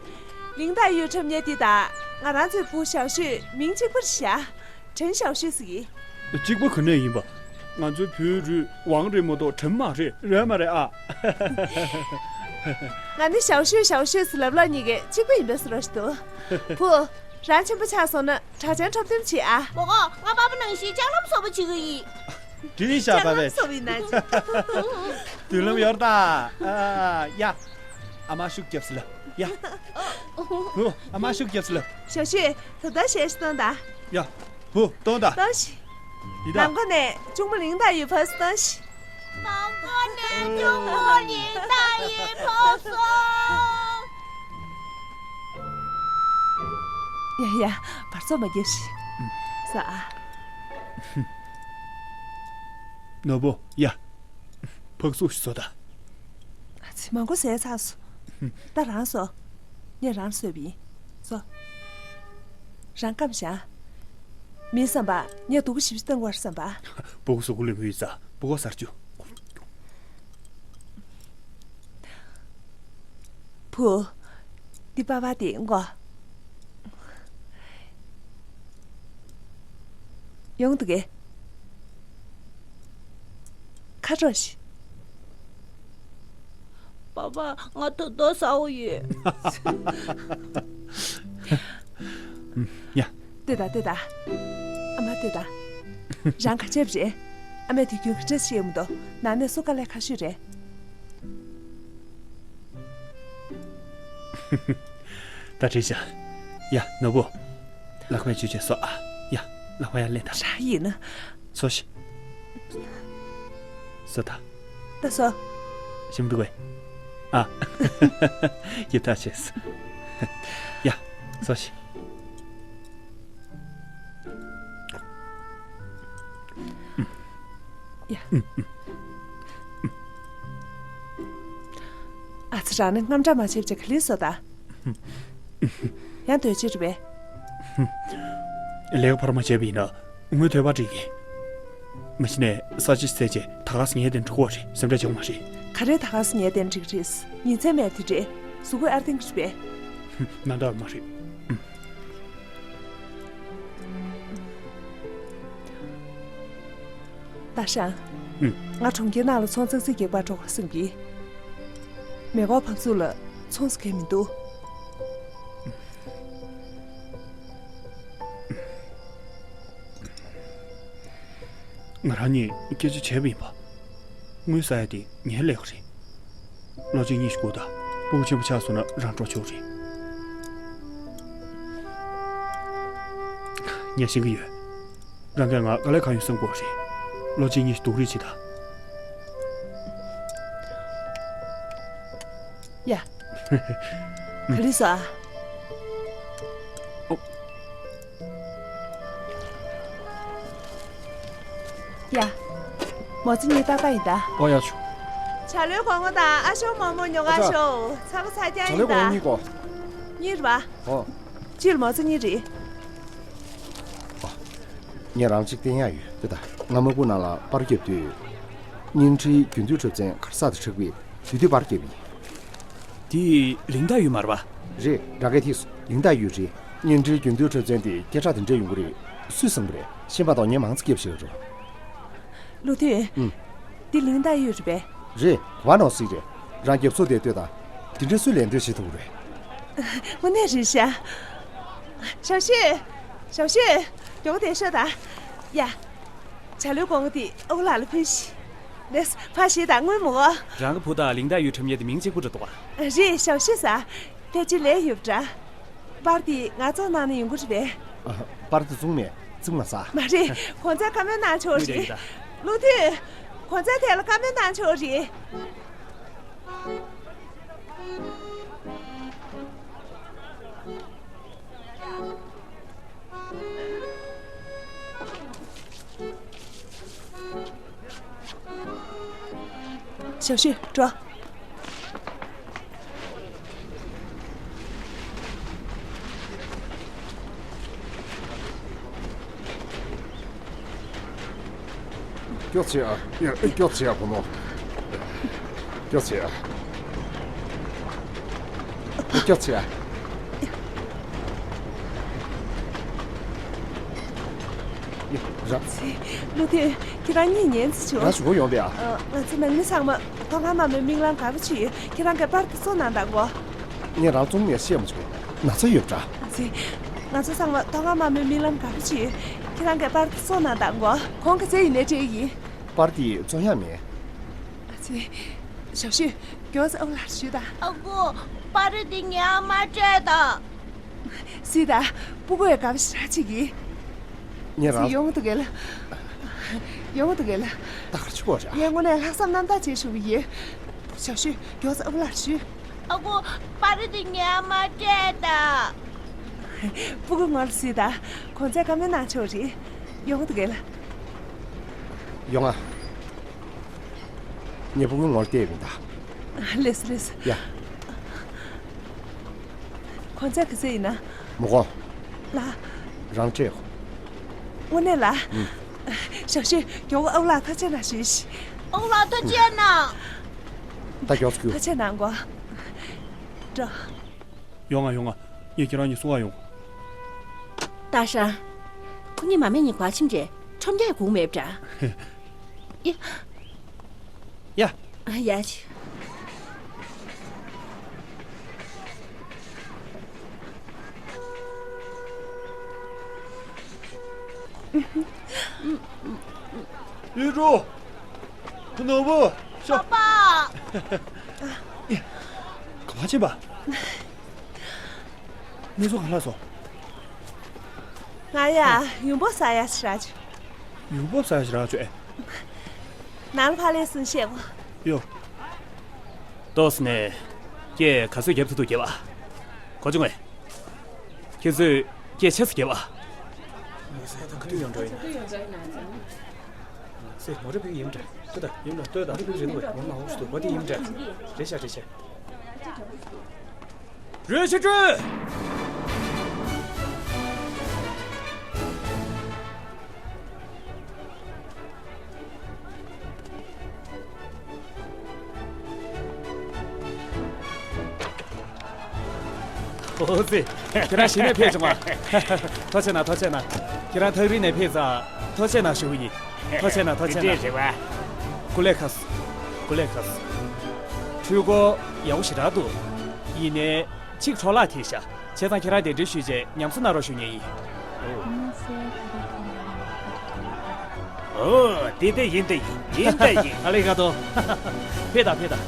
ལིང་ཏཱ་ཡུས་ཁྲབ་ཉལ་འདི་དང་ང་རང་ཚོའི་བུ་ཞའོ་ཤུས་མིང་གཅིག་པར་བཞག་ཁྲེན་ཞའོ་ཤུས་ཟེར་གི། གཅིག་པ་ག་ནས་ཡིན་པ། ང་ཚོའི་བོད་རུས་ཝང་རེད་མ་གཏོགས་ཁྲེན་མ་རེད། རེད་མ་རེད་ཨ། ང་ནི་ཞའོ་ཤུས་ཞའོ་ཤུས་ཟེར་ལབ་ལབ་གཉིས་ཀས་གཅིག་པ་ཡིན་པའི་བཟོ་འདྲ་ཞིག་འདུག་བུ། རང་ཆེན་པོ་ཆགས་སོང་ན་གྲགས་ཅན་འཁྲབ་སྟོན་བྱེད་ཨ། མོ་གོ། ང་པ་པ་ནང་བཞིན་ལྕགས་ལམ་བཟོ་པོ་བྱེད་ཀྱི་ཡིན། འདི་ཤ་པ་བས། སོ་བི་ན། མདུན་ལམ་ཡོར་ད། ཨ་ཡ། ཨ་མ་ཤུགས་རྒྱབ་སི་ལ། ཡ། ཧུ། ཨ་མ་ཤུགས་རྒྱབ་སི་ལ། ཞའོ་ཤུས། ད་ལྟ་ཞལ་ཞིག་གཏོང་དང་། ཡ། ཧུ། གཏོང་དང་། གཏོང་ཞིག་ཡི་ད། ནང་སྒོ་ནས་གཅུང་མོ་ལིང་ཏཱ་ཡུས་ཕར་གཏོང་ཞིག་ནང་སྒོ་ནས་གཅུང་མོ་ལིང་ཏཱ་ཡུས་ཕར་སོང་། ཡ་ཡ། བར་ཚོ་མ་རྒྱབ་ཤིག་ས་ཨ། ནོར་བུ། ཡ། ཕག་སུག་ཞིག་བཟོ་ད། ཨ་ཙི། མང་པོ་ཟས་ཚར་སོང་། ད་རང་བཟོ། ངས་རང་བཟོས་པ་ཡིན། བཟོ། རང་སྐམ་བཞག་མིའི་བསམ་པ་ངས་སྡུག་པོ་ཞེ་པོ་བཏང་བར་བསམ་པ། སྤུ་གུ་གཟུགས་པོ་ལེན་གྱི་ཡོད་ཙང་སྤུ་གུ་གསར་བཅུ། བུ། འདི་པ་པ་དེ་མགོ། ཡོང་འདུག་གས། ཁ་དྲོ་ཞིག་པ་པ། ང་ད་ལྟ་ཟ་འོ་ཡོད། ཡ། ལྟོས་དང་ལྟོས་དང་། ཨ་མ་ལྟོས་དང་། རང་ག་བྱས་པ་རེད། ཨ་མས་དུས་རྒྱུན་ག་འདྲ་བྱེད་ཡོང་མི་འདུག་ནང་ནས་སོ་དཀའ་ལས་ཁག་ཤོས་རེད། ད་བྲིས་བཞག་ཡ། ནོར་བུ། ལག་པས་ཆུ་ཆེ་སོ་ཨ། ཡ། ལག་པ་ཡར་ལེན་ད། ར་ཡིན་ན། སོ་ཞིག་སོ་ད། ད་སོ། ཞིམ་འདུག་གས། ཨ། ཡིད་ཐག་ཆད་སོང་། ཡ། སོ་ཞིག་ཡ། ཨ་ཙི། རང་ནི་དངངས་སྐྲག་མ་བྱེད་བྱས་ག་ལེར་བཟོ་ད། ཡང་སྡོད་ཅི་རེད་པས། ལས་ཀ་བར་མ་བྱས་པ་ཡིན་ན་ངོས་འདོད་པ་འགྲིག་གི། མ་གཞི་ནས་ས་ཆ་ཚད་ཅེས་ད་ག་སེ་ཉལ་བསྡད་འགྲོ་གི་རེད། སེམས་ཁྲལ་བྱེད་དགོས་མ་རེད། ག་རེ་ད་ག་སེ་ཉལ་བསྡད་འགྲིག་རེད། ཉིན་མཚན་མེད་དེ་འདྲས་གཟུགས་པོ་ཨར་ཐིང་གི་རེད་པས། ན་འདྲ་མ་རེད། ད་ཤང་། ཨུ། ང་གྲོང་ཁྱེར་ནང་ལ་ཚོང་ཙག་ཙིག་རྒྱག་པར་འགྲོ་དགོས་བསམ་གི། མེ་འཁོར་ཕབ་ཚུགས་ལ་ཚོང་ཟེར་མཁན་མི་འདུག་ང་རང་གཉིས་སྐད་ཆ་བྱས་པ་ཡིན་པ། དངུལ་ཟ་ཡ་དེ་ངའི་ལས་ཀ་རེད། ལོ་གཅིག་གཉིས་ཤིག་སྒུག་དང་། སྤུ་གུ་ཆེན་པོ་ཆགས་སོང་ན་རང་འགྲོ་ཆོག་རེད། ངས་ཤེས་ཀྱི་ཡོད། རང་གིས་ང་དཀའ་ལས་ཁག་ཡོང་བསམ་དགོས་རེད། ལོ་གཅིག་གཉིས་ཤིག་སྡུག་རུས་བྱེད་དང་། ཡ། ག་ལེར་བཟོ་ཨ། ཨོ། ཡ། མོ་ཙི་གཉིས་ཏག་ཏག་ཡིན་ད། ཨོ་ཡ་ཆུ། བྱ་ལོའི་གོང་མོ་དང་ཨ་ཞོ་མོ་མོ་ཉོ་ག་ཨ་ཅག་ཤོག་ཚ་པོ་ཚ་རྐྱང་བྱ་ཡིན་ལོའི་གོང་མོ་ད། གཉིས་གོ། གཉིས་རེད་པ། ཨོ། སྤྱིར་མོ་ཙི་གཉིས་རེད། ཨོ། ངས་རང་གཅིག་བསྟན་ཡག་ཡོད་དེ་ད། ང་དམག་དཔུང་ནང་ལ་པར་བརྒྱབ་དུས། བརྙན་འཕྲིན་རྒྱུན་མཐུད་འཁྲབ་ཚན་ག་རེ་ཟེར་དེ་ཁྲབ་གི། དུས་དུས་པར་རྒྱབ་ཡིན། དེ་ལིང་ཏཱ་ཡུས་མ་རེད་པ། རེད། ར་གས་ཐིགས་སུ་ལིང་ཏཱ་ཡུས་རེད། བརྙན་འཕྲིན་རྒྱུན་མཐུད་འཁྲབ་ཚན་དེ་སྐད་གྲགས་དེ་འདྲ་ཡོང་གི་རེད། སུས་བསམ་གི་རེད། ཤེས་པ་དང་ངས་མང་ཙམ་རྒྱབ་ཤེས་རོགས། བློ་མཐུན། ཨུམ། འདི་ལིང་ཏཱ་ཡུས་རེད་པས། རེད། ཝ་ནོ་སི་རེད། རང་རྒྱབ་སོ་དེ་ལྟོས་དང་། དེ་འདྲའི་སུས་ལན་འདེབས་བྱེད་ཐུབ་རེད། དངོས་གནས་རེད་ཤག་ཞའོ་ཤུས། ཞའོ་ཤུས། མགྱོགས་པོ་དེ་ཤོག་དང་། ཡ། བྱ་ལོའི་གོང་མོ་དེ་ཨོ་ལགས་ལ་ཕུལ་ཤིག་ལེས་ཕ་ཞེས་དང་དངུལ་མོ་གོ། རང་གི་བུ་དང་ལིང་ཏཱ་ཡུས་འཁྲབ་མཁན་དེ་མིང་གཅིག་པུ་འདྲ་འདུག་ག་རེད། ཞའོ་ཤུས་ཟེར། ཕལ་ཆེར་ལས་ཡོད་པ་འདྲ། པར་དེ་ང་བཙོང་གནང་ན་ཡོང་གི་རེད་པས། ཨ། པར་དེ་བཙོང་མེད། བཙོང་མ་ཟ། མ་རེད། གོང་ཚད་བཀའ་མོལ་གནང་ཆོག་རེད། བློ་མཐུན། གོང་ཚད་ཐད་ལ་བཀའ་མོལ་གནང་ཆོག་རེད། ཞའོ་ཤུས། འགྲོ། སྐྱོ་ཆེ་ཨ། ཡ། སྐྱོ་ཆེ་ཨ་བུ་མོ། སྐྱོ་ཆེ་ཨ། སྐྱོ་ཆེ་ཨ། ཡ། ར། ཚེ། བློ་མཐུན། ཁྱེད་རང་གཉིས་ཉན་ཚེ་བྱུང་། ང་ཞུ་གོ་ཡོང་པས་ཨ། ཨ། ང་ཚོ་ནང་མི་ཚང་མ་མཐོ་སྒང་དམག་མིའི་མིག་ལམ་དགའ་པོ་བྱོས། ཁྱེད་རང་གིས་པར་དེ་བཙོང་གནང་དང་གོ། ངས་རང་བཙོང་ནས་བཤད་མ་བྱུང་། ན་ཚ་ཡོད་པ་འདྲ། ཚེ། ང་ཚོ་ཚང་མ་མཐོ་སྒང་དམག་མིའི་མིག་ལམ་དགའ་པོ་བྱོས། ཁྱེད་རང་གིས་པར་དེ་བཙོང་གནང་དང་གོ། གོང་ག་ཚད་ཡིན་ནའི་སྤྲད་ཡིན། པར་དེ་བཙོང་ཡག་མེད། ཨ་ཙི། ཞའོ་ཤུས། མགྱོགས་ཙམ་ཨ་ལགས་ཞུས་དང་། ཨ་ཁུ། པར་རིས་འདི་ངས་ཨ་མར་སྤྲད་དང་། སྲིད་དང་། སྤུ་གུ་ཡ་དགའ་པོ་ཞེ་དྲག་བྱེད་ཀྱི། ངས་རང་། ཡོང་གི་འདུག་གས་ལ། ཡོང་གི་འདུག་གས་ལ། ད་ག་རེ་བྱེད་དགོས་རེད། ངས་དངོས་གནས་ལྷག་བསམ་རྣམ་དག་བྱས་ཞུ་གི་ཡིན། ཞའོ་ཤུས། མགྱོགས་ཙམ་ཨ་ལགས་ཞུས། ཨ་ཁུ། པར་རིས་འདི་ངས་ཨ་མར་སྤྲད་དང་། སྤུ་གུ་ངོ་ལ་སྲིད་དང་། གོང་ཚད་བཀའ་མོལ་གནང་ཆོག་རེད། ཡོང་གི་འདུག་གས་ལ། ཡོང་ང་། ངས་སྤུ་གུའི་ངོ་ལ་བལྟས་ཡིན་ད། ལེས་ལེས། ཡ། གོང་ཚད་ག་ཚད་ཡིན་ན། མི་དགོས། ལ། རང་སྤྲད་ཡོང་། དངོས་གནས་ལ། ཨུམ། ཞའོ་ཤུས། མགྱོགས་པོ་ཨ་ཁུ་ལགས་ཐུགས་རྗེ་གནང་ཞུས་ཤིག་ཨ་ཁུ་ལགས་ཐུགས་རྗེ་གནང་། ད་མགྱོགས་སུ་རྒྱུགས། ཐུགས་རྗེ་གནང་གོ། འགྲོ། ཡོང་ང་ཡོང་ང་། ངས་ཁྱེད་རང་གཉིས་སྲུང་ག་ཡོང་། ཏ་ཧྲན། ཁོ་གཉིས་མ་སྨད་གཉིས་ག་པར་ཕྱིན་དྲན། ཁྲོམ་རྒྱག་ཡ་སྒུག་མེད་པ་འདྲ། ཡ། ཡ། ཡ་ཆི། ཡུས་ཀྲུའུ། ཁོ་ནོར་བུ། ཤོག་པ་པ། ག་པར་ཕྱིན་པ། གནས་ཚུལ་ག་ལ་སོང་། ང་ཡ་ཡུམ་བུ་ཟ་ཡ་ཞིག་རག་བྱུང་། ཡུམ་བུ་ཟ་ཡ་ཞིག་རག་བྱུང་ཨེ། ནང་ལ་ཕར་སླེབས་སོང་བཤད་གོ། ཡོ། ཏོག་ཙམ་ནས་སྐད་ག་ཚོད་རྒྱབ་ཐུབ་ཐུབ་རྒྱབ་ཨ། གོ་བྱུང་ངས། ཁྱེད་ཚོས་སྐད་ཆེ་ཙམ་རྒྱབ་ཨ། ངོ་ཚ་དང་ག་དུས་ཡོང་འགྲོ་ཡིན། སེ་མོ་རེ་བུ་ཡིན་འདྲ། ཏུ་ད་ཡིན་འདྲ་ལྟོས་དང་རེད་འདུག་ངོ་མ་འོག་སུ་འདུག་གོ་དེ་ཡིན་འདྲ། རེད་ཤག་རེད་ཤག་རོལ་ཆ་སྤྲོད། ཨོ་ཙི། ཁྱེད་རང་གཞི་ནས་ཕེབས་བྱུང་བ། ཐུགས་རྗེ་གནང་། ཐུགས་རྗེ་གནང་། ཁྱེད་རང་ཐག་རིང་ནས་ཕེབས་ཙང་ཐུགས་རྗེ་གནང་ཞུ་གི་ཡིན། ཐུགས་རྗེ་གནང་། ཐུགས་རྗེ་གནང་། དེ་འདྲས་རེད་བ། ཀུ་ལེ་ཁ་སི། ཀུ་ལེ་ཁ་སི། འཕྲུལ་འཁོར་ཡག་པོ་ཞེ་དྲག་འདུག་ཡིན་ནའི། གཅིག་འཕྲོ་བརླག་ཐེབས་ཤག་བྱས་ཙང་ཁྱེད་རང་གདན་འདྲེན་ཞུས་རྗེས་ཉམས་གསོ་གནང་རོགས་ཞུ་མཁན་ཡིན། ཨོ། དེ་དེ་ཡིན་དེ་ཡིན། ཡིན་དེ་ཡིན། ཨ་ལེ་ག་དོ། ཕེབས་དང་ཕེབས་དང་།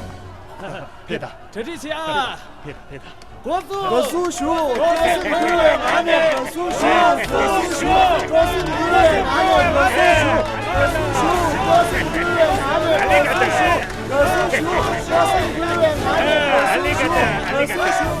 ཕེབས་དང་། གྲ་སྒྲིག་བྱེད་ཨ། ཕེབས་དང་ཕེབས་དང་། འགོ་བཙུགས། འགོ་བཙུགས་ཞུ། སྐྱོ་སེམས་འགུལ་བའི་ངང་ནས་འགོ་བཙུགས་ཞུ། འགོ་བཙུགས་ཞུ། སྐྱོ་སེམས་འགུལ་བའི་ངང་ནས་འགོ་བཙུགས་ཞུ། འགོ་བཙུགས་ཞུ། སྐྱོ་སེམས་འགུལ་བའི་ངང་ནས་འགོ་བཙུགས་ཞུ། འགོ་བཙུགས་ཞུ། སྐྱོ་སེམས་འགུལ་བའི་ངང་ནས་འགོ་བཙུགས་ཞུ། འགོ་བཙུགས་ཞུ། འགོ་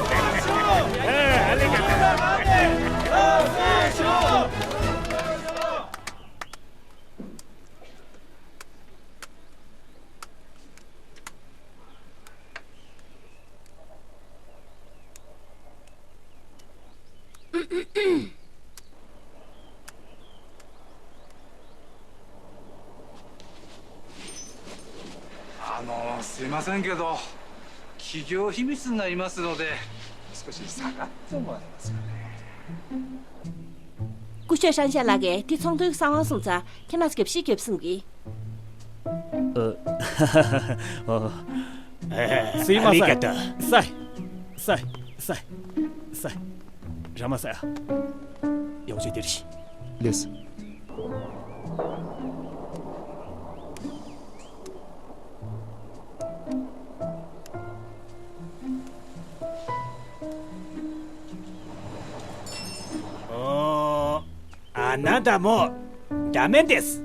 བཙུགས་ཞུ། すいませんけど、企業秘密になりますので、少し下がってもらえますかね。 སྐུ་ཞབས་ཧྲན་ཤ་ལགས་ཀྱིས་དེ་ཚོང་དོན་གྱི་གསང་བ་སོང་ཙང་ཁྱེད་རྣམ་ཚོ་རྒྱབ་ཤིག་རྒྱབ་གསུང་གི། ཨ་ལི་ཀ་ཏོ། སའི་སའི་སའི་སའི། ར་མ་ས་ཡ། ཡོང་ཆེ་དེ་རེད། ལེས། ཨོ། あなたもうダメです。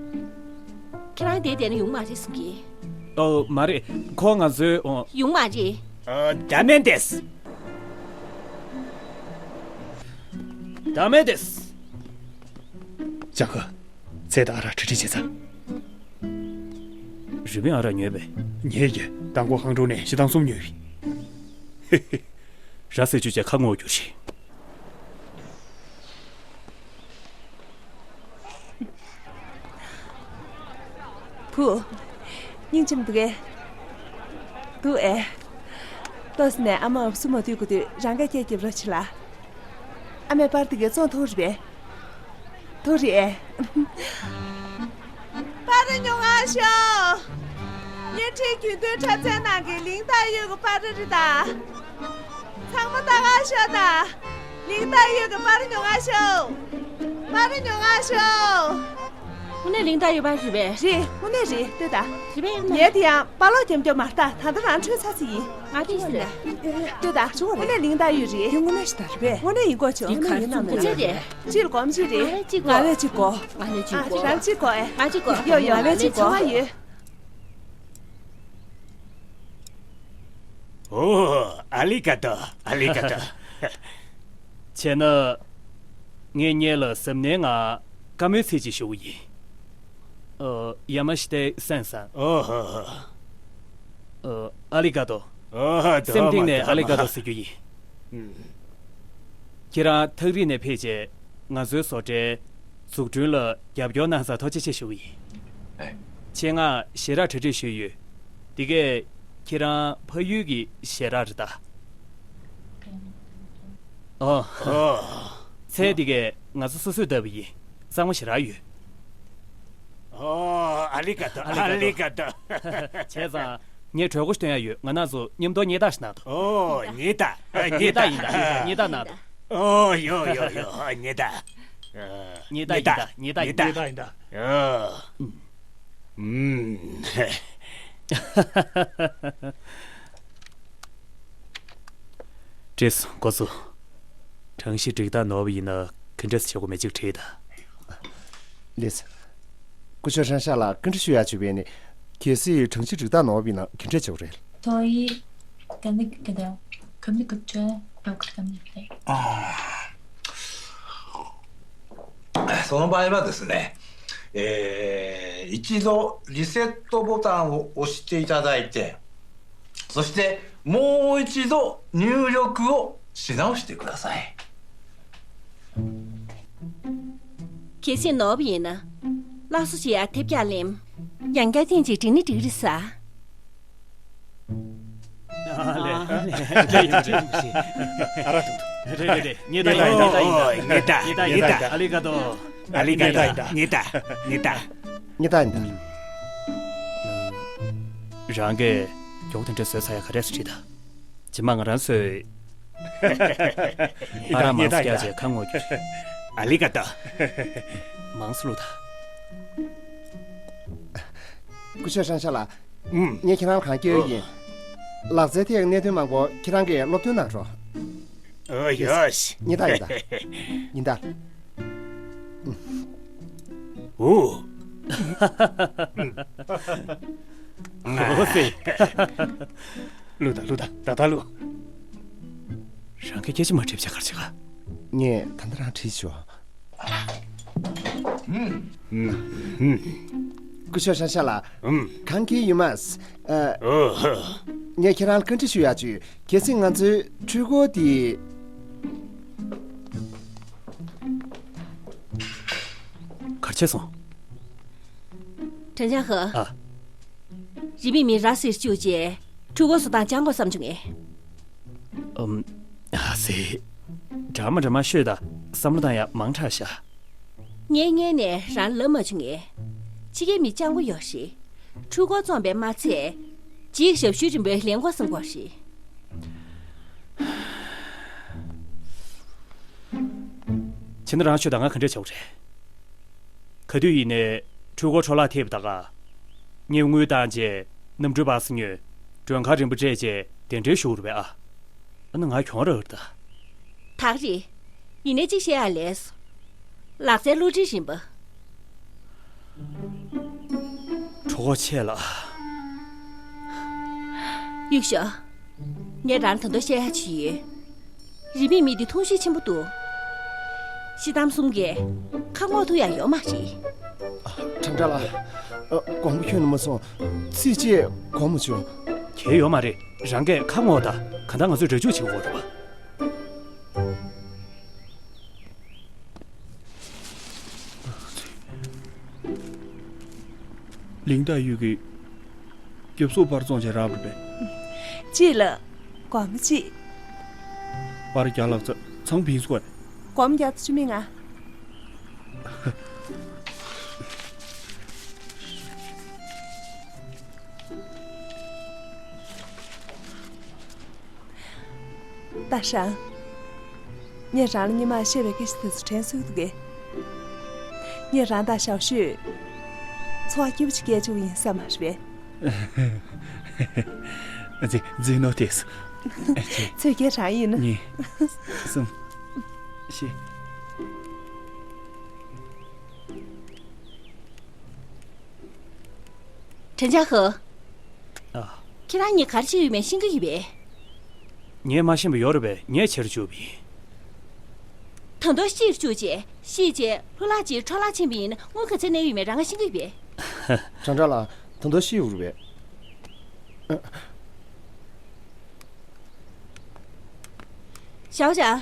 ཁྱེད་རང་དེ་བསྡད་ན་ཡོང་མ་རེད་གསུང་གི། ཨོ་མ་རེད། ཁོ་ང་ཚོའི་ཨོ། ཡོང་མ་རེད། ཨོ་ダメです。 ダメです。 ལྕམ་ཁ། ཚེ་དང་ཨ་རག་གྲ་སྒྲིག་བྱས་ཚར། རུས་སྦལ་ཨ་རག་ཉོས་པས། ཉོས་ཀྱི། མདང་དགོང་ཧང་ཀྲོའུ་ནས་ཞེ་སྡང་གསུམ་ཉོས་པས། ཧེ་ཧེ། ར་བཟི་བཅུག་བྱས་ཁ་ངོ་རྒྱུ་རེད། བུ། སྙིང་རྗེ་མི་འདུག་གས། འདུག་ཨེ། ཏོག་ཙམ་ནས་ཨ་མ་འུབ་སུ་མ་སྡུད་དགོས་དུས་རང་གིས་སྐད་རྒྱབ་རོགས་བྱེད་ལ། ཨ་མའི་པར་དེ་གའི་བཙོང་ཐུབ་རེད་པས། ཐུབ་རེད་ཨེ། པར་ཉོ་ག་ཤོག་ངའི་ཁྲིའི་རྒྱུན་སྟོན་འཁྲབ་ཚན་ནང་གི་ལིང་ཏཱ་ཡོས་ཀྱི་པར་རེད་ད། ཚང་མ་ལྟ་ག་ཤོག་ད། ལིང་ཏཱ་ཡོས་ཀྱི་པར་ཉོ་ག་ཤོག་པར་ཉོ་ག་ཤོག་དངོས་གནས་ལིང་ཏཱ་ཡོས་པར་རེད་པས། རེད། དངོས་གནས་རེད། ལྟོས་ད། རེད་པས། ངས་དེ་ཡང་པར་ལོག་རྒྱབ་རྒྱབ་མ་རེད་ད། ད་ལྟ་རང་འཕྲོད་ཚར་ཚར་ཡིན། ང་དེ་ཡིན་ཟེར། ལྟོས་ད། དངོས་གནས་ལིང་ཏཱ་ཡོས་རེད། དེ་དངོས་གནས་ཤིག་ད་རེད་པས། དངོས་གནས་ཡིན་དགོས་བྱུང་། དངོས་གནས་ཡིན་ནམ་ན། ཅི་རེད། ཅི་ལ་གོམས་ཅི་རེད། ང་ལ་ཅི་དགོས། ང་ལ་ཅི་དགོས། ང་ལ་ཅི་དགོས། ཨ། རང་ཅི་དགོས་ཨེ། ང་ཅི་དགོས། ཡོ་ཡོ། ང་ལ་ཅི་དགོས། ཡོད། ཨོ། ཨ་ལི་ཀ་ཏོ། ཨ་ལི་ཀ་ཏོ། བྱས་ན། ངས་ངེད་ལ་གཟབ་ནན་ངང་བཀའ་མོལ་ཚིག་ཅིག་ཞུ་གི་ཡིན། ཨ། ཡ་མ་ཤི་ཏེ་སན་སན། ཨོ་ཧོ་ཧོ། ཨ། ཨ་ལི་ཀ་ཏོ། ཨོ་ཧོ། སེམས་གཏིང་ནས་ཨ་ལི་ཀ་ཏོ་ཟེར་རྒྱུ་ཡིན། ཁྱེད་རང་ཐག་རིང་ནས་ཕེབས་རྗེས་ང་ཚོའི་བཟོ་གྲྭའི་འཛུགས་སྐྲུན་ལ་རྒྱབ་སྐྱོར་གནང་སར་ཐུགས་རྗེ་ཆེ་ཞུ་གི་ཡིན། ཨེ། ཆེད་མངགས་ཞལ་རས་གྲ་སྒྲིག་ཞུས་ཡོད། འདི་གས་ཁྱེད་རང་ཕ་ཡུལ་གྱི་ཞལ་རས་རེད་ད། ཨོ། ཨོ། ཚལ་འདི་གས་ང་ཚོ་སོ་སོས་བཏབ་པ་ཡིན། གཙང་མ་ཞེ་དྲག་ཡོད། ཨོ། ཨ་ལི་ཀ་ཏོ། ཨ་ལི་ཀ་ཏོ། བྱས་ཙང་ངས་གྲོས་འགོ་ཞིག་སྟོན་ཡ་ཡོད། ང་རང་ཚོ་མཉམ་དུ་བརྙན་ཐག་ཞིག་གནང་དང་། ཨོ། བརྙན་ཐག། བརྙན་ཐག་ཡིན་ད། བརྙན་ཐག་གནང་དང་། ཨོ། ཡོ་ཡོ་ཡོ། བརྙན་ཐག། བརྙན་ཐག་ཡིན་ད། བརྙན་ཐག་ཡིན་ད། བརྙན་ཐག་ཡིན་ད། ཨོ། ཨུམ། བཀྲ་ཤིས་འགོ་ཚུགས། གྲངས་གཞི་སྒྲིག་སྟངས་ནོར་བ་ཡིན་ན་ག་འདྲས་བྱེད་དགོས་མེད་ཅིག་དྲིས་དང་། ལེས། སྐུ་ཞབས་ཧྲན་ཤ་ལགས་བཀའ་འདྲི་ཞུ་ཡག་བྱུང་བས་ནི། གལ་སྲིད་གྲངས་གཞི་སྒྲིག་སྟངས་ནོར་བ་ཡིན་ན་ག་འདྲས་བྱེད་དགོས་རེད། 所以，跟那个的，跟那个这，都可能的。 その場合はですね、えー一度リセットボタンを押していただいて、そしてもう一度入力をし直してください。 གལ་སྲིད་ནོར་བ་ཡིན་ན། སླར་གསོ་བྱེད་ཡ་ཐེབས་རྒྱག་ལེན། ཡང་བསྐྱར་ཐེངས་གཅིག་སྒྲིག་ནི་འགྲིག་རེད་ས། ཨ་ལེ། ཨ་ལེ། ཨ་ར་ཐུང་ཐུང་། རེད་རེད་རེད། ཉེ་ད་ཡིན་ད། ཉེ་ད་ཡིན་ད། ཉེ་ད་ཡིན་ད། ཨ་ལི་ཀ་ཏོ། ཨ་ལི་ཀ་ཏོ། ཉེ་ད། ཉེ་ད། ཉེ་ད་ཡིན་ད། རང་གིས་མགྱོགས་དེ་འདྲ་བཟོས་ཚར་ཡ་ག་རེ་སུ་བྲིས་ད། རྗེས་མ་ང་རང་བཟོས། ཨ་ར་མང་སུ་བརྒྱབ་བྱས་ཁ་ངོ་རྒྱུ་རེད། ཨ་ལི་ཀ་ཏོ། མང་སུ་བླུགས་ད། སྐུ་ཞབས་ཧྲན་ཤ་ལགས། ཨུམ། ངས་ཁྱེད་རང་ལ་གང་སྐྱོན་ཡོད་ཡིན། ལག་རྩལ་ཐད་གནད་དོན་མང་པོ་ཁྱེད་རང་གིས་སློབ་སྟོན་གནང་རོགས། ཨོ་ཡོ་ཤི། ཉེ་ད་ཡིན་ད། ཉེ་ད། ཨུ། ཨོ་སེ། བླུགས་ད་བླུགས་ད། ད་ད་བླུགས། རང་གིས་སྐད་ཆ་མ་དྲིས་བྱས་ག་རེ་བྱེད་ག། ངས་ད་ལྟ་རང་དྲིས་བྱུང་། སྐུ་ཞབས་ཧྲན་ཤ་ལགས། ཨུམ། གང་གི་ཡུལ་མ། ཨ། ཨོ་ཧོ། ངས་ཁྱེད་རང་ལ་བཀའ་འདྲི་ཞུ་ཡག་བྱུང་། གལ་སྲིད་ང་ཚོའི་འཕྲུལ་འཁོར་འདི། ག་རེ་བྱས་སོང་། ཁྲེན་ཅང་ཧེ། ཨ། རིན་པའི་མི་ར་ཟེར་བཅུག་རྗེས་འཕྲུལ་འཁོར་བཟོ་སྟངས་སྦྱང་དགོས་བསམ་བྱུང་ངས། ཨམ། ཨ་ཙི། འདྲ་མ་འདྲ་མ་ཤོད་དང་བསམ་བློ་བཏང་ཡག་མང་དྲགས་ཤག་ངས་སྔོན་ནས་རང་ལབ་མ་བྱུང་ངས། ཕྱི་རྒྱལ་མི་སྤྱང་པོ་ཡོད་རེད། འཕྲུལ་འཁོར་བཙོངས་པས་མ་ཚད། ཅིག་ཞབས་ཞུའི་རིན་པའི་ལེན་གོ་བསམ་གོ་རེད། བྱས་ན་རང་ཤོད་དང་ང་ག་འདྲས་བྱ་དགོས་རེད། ག་དུས་ཡིན་ནའི་འཕྲུལ་འཁོར་འཕྲོ་བརླག་ཐེབས་ད་ག་ངས་དངུལ་བཏང་རྗེས་གནམ་གྲུའི་པ་སེ་ཉོས། མགྲོན་ཁང་རིན་པོ་སྤྲད་རྗེས་གདན་འདྲེན་ཞུ་དགོས་རེད་པས་ཨ། ཨ་ན་ང་གྱོང་རག་རེད་ད། ད་ག་རེད། ཡིན་ནའི་གཅིག་བཤད་ཡ་ལས་སོ། ལག་རྩལ་བསླུ་བྲིད་རིམ་པ། གྲོད་ཁོག་ཆད་ལ། གཡུག་ཤོག་ངས་རང་ད་དུང་བཤད་ཡ་ཅིག་ཡོད། རིན་པའི་མི་འདི་ཐུང་ཤོས་ཆེན་པོ་འདུག་ཤི་གཏམ་གསུམ་གས་ཁ་སྔོག་ཐུབ་ཡ་ཡོད་མ་རེད། ཨ། ཁྲང་ཁྲ་ལགས། ཨ། དགོངས་པ་ཁྱོན་ནས་མ་ཚོམས། ཚིག་གཅིག་དགོངས་མ་ཚོམས། གལ་ཡོད་མ་རེད། རང་གིས་ཁ་སྔོག་ད། གང་ལྟར་ང་ཚོས་འདྲ་འཇུག་བྱེད་དགོས་རེད་པ། ལིང་ཏཱ་ཡུས་ཀྱིས་རྒྱབ་གཟུགས་པར་བཙོང་བྱས་རག་པ་རེད་པས། ཅིག་ལ། སྒོར་མོ་གཅིག་པར་བརྒྱ་ལྷག་ཙམ་ཚང་ཕིན་སུ་གོ་རེད། སྒོར་མོ་བརྒྱ་དང་བཅུ་མེད་ལྔ། ཏཱ་ཧྲན། ངས་རང་ལ་སྔོན་མ་བཤད་པའི་སྐད་ཆ་དེ་ཚོ་དྲན་གསོ་གི་འདུག་གས། ངས་རང་དང་ཞའོ་ཤུས་འཚོ་བ་སྐྱིད་པོ་ཅིག་སྐྱེལ་བཅུག་ཡིན་བསམ་མ་རེད་པས། ཛི་ཛི་ནོ་ཏེས། ཚོད་བརྒྱད་རང་ཡིན། གཉིས། གསུམ། བཞི། ཁྲེན་ཅང་ཧེ། ཨ། ཁྱེད་རང་གཉིས་ག་རེ་བྱེད་ཡོད་མེད་ཤེས་ཀྱི་ཡོད་པས། ངས་མ་ཤེས་པ་ཡོད་རེད་པས། ངས་བྱེད་རུ་བཅུག་པ་ཡིན། ད་དུང་ཤི་རུ་བཅུག་རྗེས། ཤི་རྗེས་ལྷུ་ལག་ཅིག་འཕྲོ་བརླག་ཕྱིན་པ་ཡིན་ན་དངུལ་ག་ཚོད་གནས་ཡོད་མེད་རང་ང་ཤེས་ཀྱི་ཡོད་པས། ཁྲང་ཁྲང་ལགས། ད་དུང་ཤི་ཡོད་རེད་པས། ཞའོ་ཞའོ།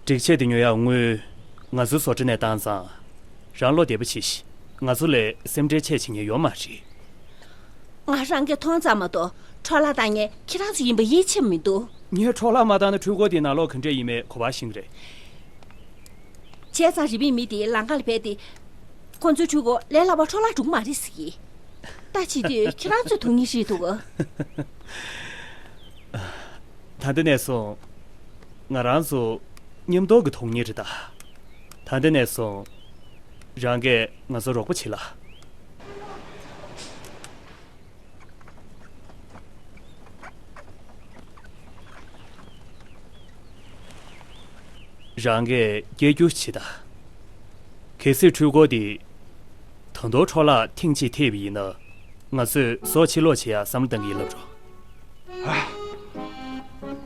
སྒྲིག་ཆས་དེ་ཉོ་ཡག་དངུལ་ང་ཚོའི་བཟོ་གྲྭ་ནས་བཏང་ཙང་། རང་བློ་བདེ་པོ་བྱེད་ཤིག་ང་ཚོ་ལ་སེམས་ཁྲལ་ཆེ་བྱེད་མཁན་ཡོད་མ་རེད། ང་རང་གིས་མཐོང་ཙམ་མ་གཏོགས་འཕྲོ་བརླག་བཏང་མཁན་ཁྱེད་རང་ཚོ་ཡིན་པ་ཡིད་ཆེས་མི་འདུག་ངས་འཕྲོ་བརླག་མ་བཏང་ན་འཕྲུལ་འཁོར་དེའི་ནང་ལོགས་ག་འདྲས་ཡིན་མིན་གོ་བ་ཤེས་ཀྱི་རེད། བྱས་ཙང་རིན་པའི་མི་དེ་ལམ་ཁ་ལ་བསྡད་དེ། ཁོ་ཚོའི་འཕྲུལ་འཁོར་ལས་སླ་པོ་འཕྲོ་བརླག་འགྲོ་གི་མ་རེད་ཟེར་གྱི། ད་བྱེད་དུས་ཁྱེད་རང་ཚོས་སྡུག་བསྔལ་ཤེས་འདུག་ག་ད་ལྟ་ནས་བཟུང་། ང་རང་ཚོ་མཉམ་དུ་གི་སྡུག་བསྔལ་རེད་ད། ད་ལྟ་ནས་བཟུང་། རང་གིས་ང་ཚོར་རོགས་པ་བྱེད་ལ། རང་གིས་སྐད་སྒྱུར་བྱེད་ད། གལ་སྲིད་འཕྲུལ་འཁོར་འདི་ད་དུང་འཕྲོ་བརླག་ཐེངས་གཅིག་ཐེབས་པ་ཡིན་ན། ང་ཚོས་བཟོ་ཕྱིར་སློག་བྱེད་ཡག་བསམ་བློ་གཏང་གི་ཡིན་ལབ་རོགས།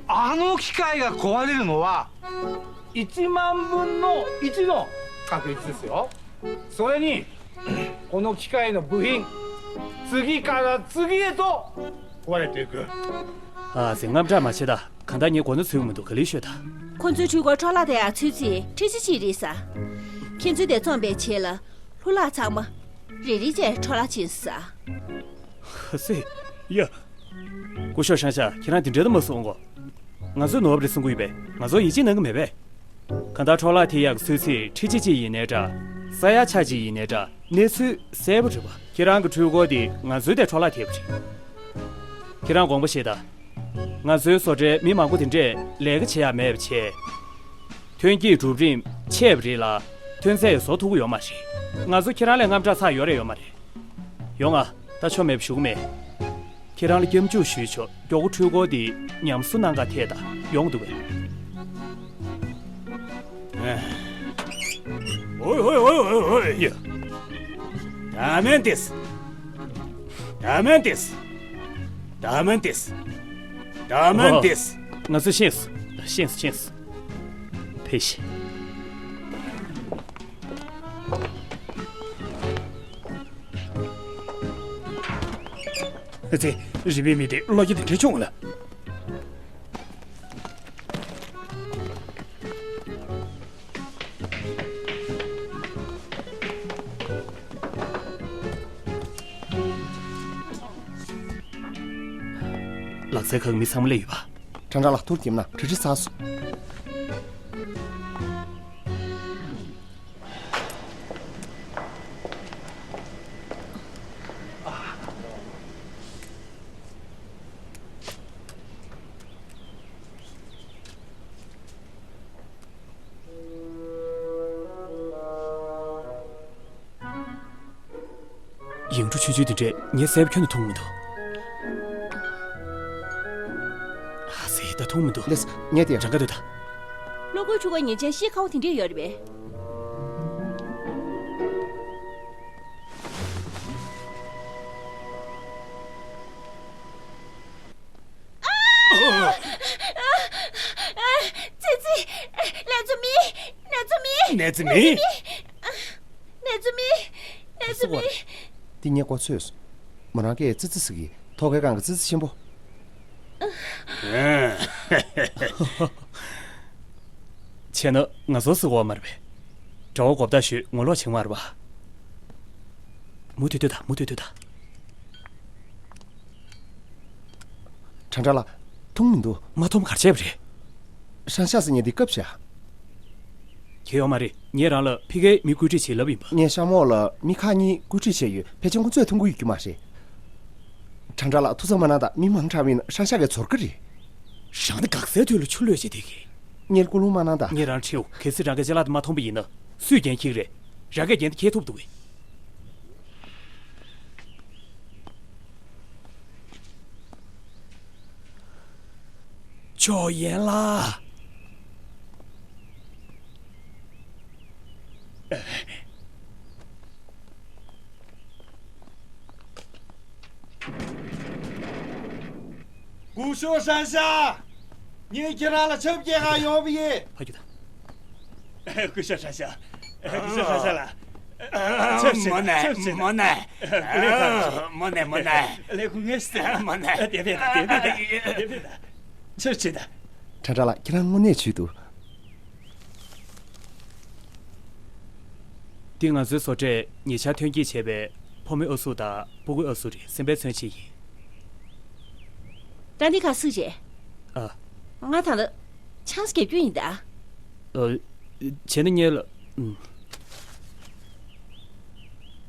あの機械が壊れるのは、一万分の一の確率ですよ。それに、この機械の部品、次から次へと壊れていく。 ཨ་ཙི། དངངས་སྐྲག་མ་བྱེད་ད། གང་ལྟར་ངས་གོ་ན་ཚོད་ཀྱི་མི་འདུག་ག་ལེར་ཤོད་ད། ཁོ་ཚོའི་འཕྲུལ་འཁོར་འཕྲོ་བརླག་དེ་ཡང་ཚོད་རྩིས་ཁྲི་ཆ་གཅིག་རེད་ཟེར། ཁྱེད་ཚོས་དེ་བཙོངས་པའི་རྗེས་ལ་ལྷུ་ལག་ཚང་མ་རེ་རེ་བྱས་འཕྲོ་བརླག་ཕྱིན་ཟེར། ཨ་ཙི། ཡ། སྐུ་ཞབས་ཧྲང་ཤ། ཁྱེད་རང་དེ་འདྲའི་ད་མ་གསུང་གོ། ང་ཚོས་ནོར་བ་རེད་བསམ་གྱི་ཡོད་པས། ང་ཚོ་ཡིད་ཆེས་གནང་གི་མེད་པས། གང་ལྟར་འཕྲོ་བརླག་ཐེབས་ཡག་གི་ཚོད་རྩིས་ཁྲི་ཆ་གཅིག་ཡིན་ནའི་འདྲ། ས་ཡ་ཆ་གཅིག་ཡིན་ནའི་འདྲ། གནས་ཚུལ་གསལ་པོ་རེད་པ། ཁྱེད་རང་གི་འཕྲུལ་འཁོར་དེ་ང་ཚོའི་དེ་འཕྲོ་བརླག་ཐེབས་པ་རེད། ཁྱེད་རང་དགོངས་པ་བཞེས་དང་། ང་ཚོའི་བཟོ་གྲྭའི་མི་མང་པོ་དེ་འདྲས་ལས་ཀ་བྱེད་ཡག་མེད་པ་བྱས། ཐོན་སྐྱེད་གྲུབ་རིམ་ཆད་པ་རེད་ལ། ཐོན་རྫས་བཟོ་ཐུབ་ཀྱི་ཡོད་མ་རེད། ང་ཚོ་ཁྱེད་རང་ལས་དངངས་སྐྲག་ཚ་ཡོད་རེད་ཡོད་མ་རེད། ཡོང་ང་། ད་ཆོ་མེད་པ་ཞུ་གི་མེད། ཁྱེད་རང་ལ་སྐྱབས་འཇུག་ཞུས་ཆོག་མགྱོགས་པོ་འཕྲུལ་འཁོར་དེ་ཉམས་གསོ་གནང་ག་ཐད་ད་ཡོང་འདུག་གས། ཨེ། ཨོའི་ཨོའི་ཨོའི་ཨོའི་ཨོའི་ཡ། ད་མན་ཏེས། ད་མན་ཏེས། ད་མན་ཏེས། ད་མན་ཏེས། ང་ཚོས་ཤེས་སོང་། ཤེས་སོང་། ཤེས་སོང་། ཕེབས་ཤིག་ཨ་ཙི། རིམ་པའི་མི་དེ་ལོ་རྒྱུས་དེ་འདྲ་བྱུང་ལ། ལག་རྩལ་ཁང་གི་མི་ཚང་མ་སླེབས་ཡོད་པ། ཁྲང་ཁྲང་ལགས། ཐུགས་རྗེ་གནང་། གྲ་སྒྲིག་ཚར་སོང་། ཡིག་འབྲུ་ཆུང་ཆུང་དེ་འདྲས་ངས་གསལ་པོ་ཁྱོན་ནས་མཐོང་མི་འདུག་ཨ་ཙི། ད་མཐོང་མི་འདུག་ལགས་སོ། ངས་དེ། གྲངས་ཀ་འདི་ད། གློག་སྒུལ་འཕྲུལ་འཁོར་ཉེས་ཅན་ཤེལ་ཁ་བོ་དེ་འདྲས་ཡོད་རེད་པས། ཙི་ཙི། ལས་བཟོ་མི། ནེ་ཙོ་མི། ནེ་ཙོ་མི། ནེ་ཙོ་མི། ནེ་ཙོ་མི། འདི་ངས་གོ་ཚོད་སོང་། མོ་རང་གིས་ཙི་ཙི་ཟེར་གི། ཐོག་ཁའི་སྒང་གི་ཙི་ཙི་ཆེན་པོ། བྱས་ན་ང་ཚོ་ཟེར་གོ་བ་མ་རེད་པས། གྲྭ་བ་གོ་བརྡ་ཤོད། ངོ་ལོག་བྱེད་ཀྱི་མ་རེད་པ། མུ་མཐུད་སྡོད་དང་། མུ་མཐུད་སྡོད་དང་། ཁྲང་ཁྲང་ལགས། མཐོང་མི་འདུག་མ་མཐོང་ག་རེ་བྱས་པ་རེད། ཧྲང་ཤ་ཟེར་མཁན་འདི་སྐབས་ཤ། གལ་ཡོད་མ་རེད། ངས་རང་ལ་ཕི་ཁའི་མི་བཀོད་སྒྲིག་བྱེད་ལབ་ཡིན་པ། ངས་ཤ་མོག་ལ་མི་ཁག་གཉིས་བཀོད་སྒྲིག་བྱས་ཡོད། ཕལ་ཆེར་ཁོ་ཚོས་མཐོང་གི་ཡོད་རྒྱུ་མ་རེད། ཁྲང་ཁྲང་ལགས། ཐུགས་བསམ་མ་གནང་དང་། མི་མང་དྲགས་པ་ཡིན་ན་ཧྲང་ཤ་གིས་ཚོར་གི་རེད། རང་ད་འགག་རྩའི་དུས་ལ་ཆུ་ལོད་བྱེད་བསྡད་ཀྱི། ངས་ཀུན་སློང་མ་གནང་དང་། ངས་རང་ཁྲིད། གལ་སྲིད་རང་གིས་ཅ་ལག་དེ་མ་མཐོང་པ་ཡིན་ན་སུས་འགན་འཁྱེར་གི་རེད། རང་གིས་འགན་དེ་འཁྱེར་ཐུབ་འདུག་གས། ཅོ་ཡན་ལགས། སྐུ་ཞབས་ཧྲང་ཤ། ངས་ཁྱེད་རང་ལ་ཆབ་རྒྱག་ག་ཡོང་བ་ཡིན། ཕ་གི་དང་། སྐུ་ཞབས་ཧྲང་ཤ། སྐུ་ཞབས་ཧྲང་ཤ་ལགས། ཆབ་ཆེ། མོ་ནས། ཆབ་ཆེ། མོ་ནས། ཀུ་ལེ་ཁ། མོ་ནས། མོ་ནས། ལེ་ཁུ་ངེས། མོ་ནས། དེ་བས་ད། དེ་བས་ད། དེ་བས་ད། ཆབ་ཆེ་ད། ཁྲང་ཁྲང་ལགས། ཁྱེད་རང་དངོས་གནས་བྱོས་འདུག་འདི་ང་ཚོའི་བཟོ་གྲྭས་ཉེ་ཆར་ཐོན་སྐྱེད་བྱས་པའི་ཕོ་མོའི་ཨ་གཟུགས་དང་སྤུ་གུའི་ཨ་གཟུགས་རེད། སེམས་པའི་མཚོན་བྱེད་ཡིན། ད་འདི་ག་ཟིག་རེད། ཨ། ང་ད་ལྟ་ཆང་ས་བརྒྱབ་རྒྱུ་ཡིན་ད། ཨ། བྱས་ན་ངས་ལ། ཨུམ།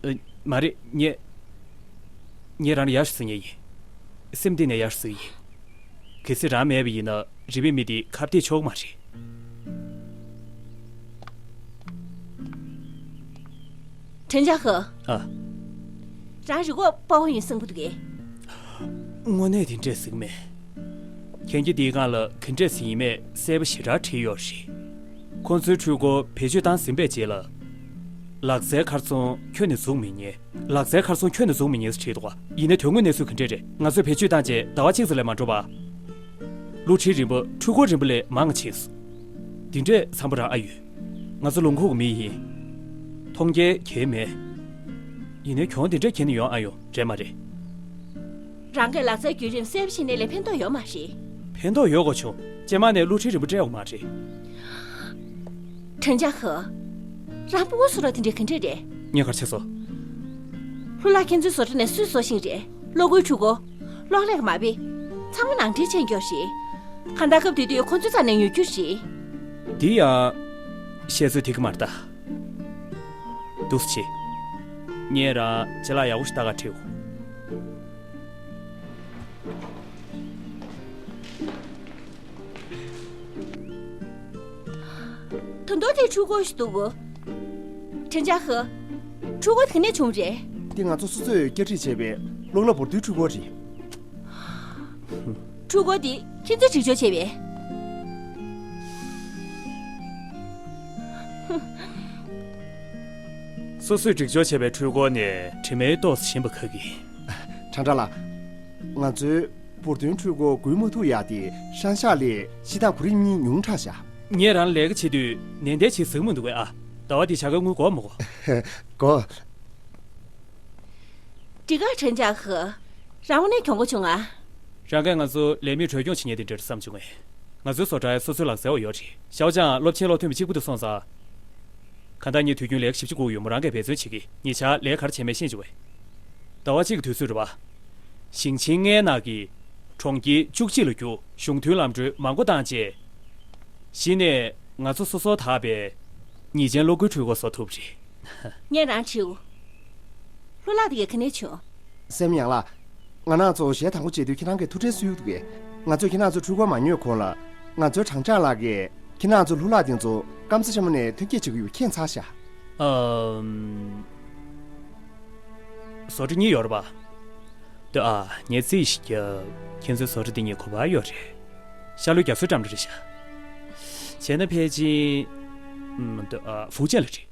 ཨ། མ་རེད། ངས། ངས་རང་ལ་ཡར་ཞུ་ཟེར་མཁན་ཡིན། སེམས་གཏིང་ནས་ཡར་ཞུ་ཟེར་གྱི་ཡིན། གལ་སྲིད་རང་མེད་པ་ཡིན་ན་རིག་པའི་མི་དེ་ཁ་གཏད་ཆོག་གི་མ་རེད། ཁྲེན་ཅཱ་ཧེ། ཨ། རང་རི་འགོག་སྤོབས་པ་ཡོད་བསམ་གྱི་འདུག་གས། དངོས་གནས་དེ་འདྲས་ཟེར་གྱི་མེད། གན་རྒྱ་འདིའི་སྒང་ལ་ག་འདྲས་ཟེར་ཡིན་མེད་གསལ་པོ་ཞེ་དྲག་བྲིས་ཡོད་རེད། ཁོང་ཚོའི་འཕྲུལ་འཁོར་བེད་སྤྱོད་བཏང་ཟིན་པའི་རྗེས་ལ། ལག་རྩལ་ཁར་ཚོང་ཁྱོན་ནས་འཛུགས་མི་ཉན། ལག་རྩལ་ཁར་ཚོང་ཁྱོན་ནས་འཛུགས་མི་ཉན་ཟེར་བྲིས་འདུག་ག། ཡིན་ནའི་དོན་དངོས་གནས་ཚུལ་ག་འདྲས་རེད། ང་ཚོས་བེད་སྤྱོད་བཏང་རྗེས་ཟླ་བ་གཅིག་ཙམ་ལས་མ་འགྲོ་བར། གློག་འཕྲུལ་རིམ་པ་འཕྲུལ་འཁོར་རིམ་པ་ལས་མང་ཕྱིན་སོང་། འདི་འདྲས་འཚམ་པོ་རང་ཨ་ཡོད། ང་ཚོ་ལུང་ཁུག་གི་མི་ཡིན། མཐོང་རྒྱ་གང་ཡང་མེད། ཡིན་ནའི་གྱོང་འདི་འདྲས་ཁྱེར་ནས་ཡོང་ཨ་ཡོང་རེད་མ་རེད། རང་གི་ལག་རྩལ་བརྒྱུད་རིམ་གསལ་པོ་ཤེས་ནའི་ལས་ཕན་ཐོགས་ཡོད་མ་རེད། ཕན་ཐོགས་ཡོད་དགོས་བྱུང་། རྗེས་མ་ནས་གློག་འཕྲུལ་རིམ་པ་སྤྲད་དགོས་མ་རེད། ཁྲེན་ཅཱ་ཧེ། རང་སྤུ་གུ་བཟོ་གྲྭ་དེ་འདྲས་ག་འདྲས་རེད། ངས་ག་རེ་བྱས་སོང་། ལྷུ་ལག་ཁྱེད་ཚོའི་བཟོ་གྲྭ་ནས་སུས་བཟོ་ཤེས་རེད། གློག་སྒུལ་འཕྲུལ་འཁོར། གློག་ཀླད་མ་དཔེ། ཚང་མ་ནང་འདྲེན་བྱས་ཡོད་རེད། གང་ལྟར་སྐབས་དེ་དུས་ཁོ་ཚོའི་རྩ་ནས་ཉོ་རྒྱུ་རེད། འདི་ཡང་བཤད་ཚོད་ཐིག་གི་མ་རེད་ད། འདུག་སེ་བྱེད། ངས་རང་ཅ་ལག་ཡག་པོ་ཞིག་ལྟ་ག་ཁྲིད། ད་དུང་དེ་འཕྲུལ་འཁོར་ཞིག་འདུག་གོ། ཁྲེན་ཅཱ་ཧེ། འཕྲུལ་འཁོར་དེ་ག་ནས་བྱུང་བ་རེད། འདི་ང་ཚོ་སོ་སོས་བསྐྱར་སྒྲིག་བྱས་པའི་གློག་ཀླད་འབུར་རྡོའི་འཕྲུལ་འཁོར་རེད། འཕྲུལ་འཁོར་འདི་ཁྱེད་ཚོས་སྒྲིག་སྦྱོར་བྱས་པས། སོ་སོས་སྒྲིག་སྦྱོར་བྱས་པའི་འཕྲུལ་འཁོར་ནི་དྲི་མའི་ཏོག་ཙམ་ཞིམ་པ་ཁ་གི། ཁྲང་ཁྲང་ལགས། ང་ཚོའི་འབུར་རྡོའི་འཕྲུལ་འཁོར་འགུལ་མ་ཐུབ་ཡག་དེ་ཧྲང་ཤ་ལས་ཤི་ཐག་གོ་རིམ་གཉིས་ཉུང་དྲགས་ཤག་ངས་རང་ལས་ཀ་བྱེད་དུས་ནན་ཏན་བྱེད་ཟེར་གི་མི་འདུག་གས། ཨ། ཟླ་བ་འདི་བྱ་དགའ་དངུལ་དགོས་མ་དགོས། དགོས། འགྲིག་ག་ཁྲེན་ཅཱ་ཧེ། རང་དངོས་གནས་གྱོང་པོ་བྱུང་ཨ། རང་གིས་ང་ཚོ་ལས་མི་གྲོས་སྐྱོང་བྱེད་མཁན་དེ་འདྲ་བསམ་བྱུང་ངས། ང་ཚོའི་བཟོ་གྲྭའི་སོ་སོའི་ལག་རྩལ་བ་ཡོད་རེད། ཞའོ་ཅང་སློབ་ཆེན་སློབ་ཐོན་པ་གཅིག་པུ་དུ་སོང་ཙང་། གང་ལྟར་ངས་དུས་རྒྱུན་ལས་ཀ་བཞི་བཅུ་དགུ་ཡོད་མོ། རང་གིས་འབད་བརྩོན་བྱེད་ཀྱི། ཉེ་ཆར་ལས་ཀ་ག་རེ་བྱས་མེད་ཤེས་བྱུང་བས། ཟླ་བ་གཅིག་གི་དུས་ཚོད་རེད་པ། ཞིང་ཆེན་ལྔའི་ནང་གི་གྲོང་ཁྱེར་བཅུ་གཅིག་ལ་རྒྱུགས། གཞུང་དོན་ལམ་གྲོན་མང་པོ་བཏང་བྱས། གཞི་ནས་ང་ཚོ་སོ་སོར་དག་པའི་ཉེས་ཅན་གློག་སྒུལ་འཕྲུལ་འཁོར་བཟོ་ཐུབ་རེད། ངས་རང་དྲིའུ། ལྷུ་ལག་དེ་ག་ནས་བྱུང་། སེམས་ཡང་ལ། ང་རང་ཚོ་གཞས་དང་པོ་བྱེད་དུས་ཁྱེད་རང་གིས་ཐུགས་ཁྲལ་གསོས་ཡོད་འདུག་གས། ང་ཚོས་ཁྱེད་རང་ཚོ་འཕྲུལ་འཁོར་མ་ཉོས་གོང་ལ། ང་ཚོའི་སྦྲང་ཆར་ལགས་ཀྱིས་ཁྱེད་རང་ཚོ་ལྷུ་ལག་དེ་ཚོ་སྐམ་ས་ཆེན་མོ་ནས་ཐོན་སྐྱེད་བྱེད་ཀྱི་ཡོད་མཁྱེན་ཚར་ཤག་ཨམ། བཟོ་གྲྭ་གཉིས་ཡོད་རེད་པ། འདི་ཨ། ངས་རྩིས་ཤིག་བརྒྱབ། ཁྱེད་ཚོའི་བཟོ་གྲྭ་འདི་གཉིས་གོ་བ་ཡོད་རེད། ཤར་ལྷོའི་རྒྱ་མཚོའི་འགྲམ་དུ་རེད་ཤག་བྱས་ན་ཕལ་ཆེར། ཨམ། འདི་ཨ། ཧྥུའུ་ཅན་ལ་རེད།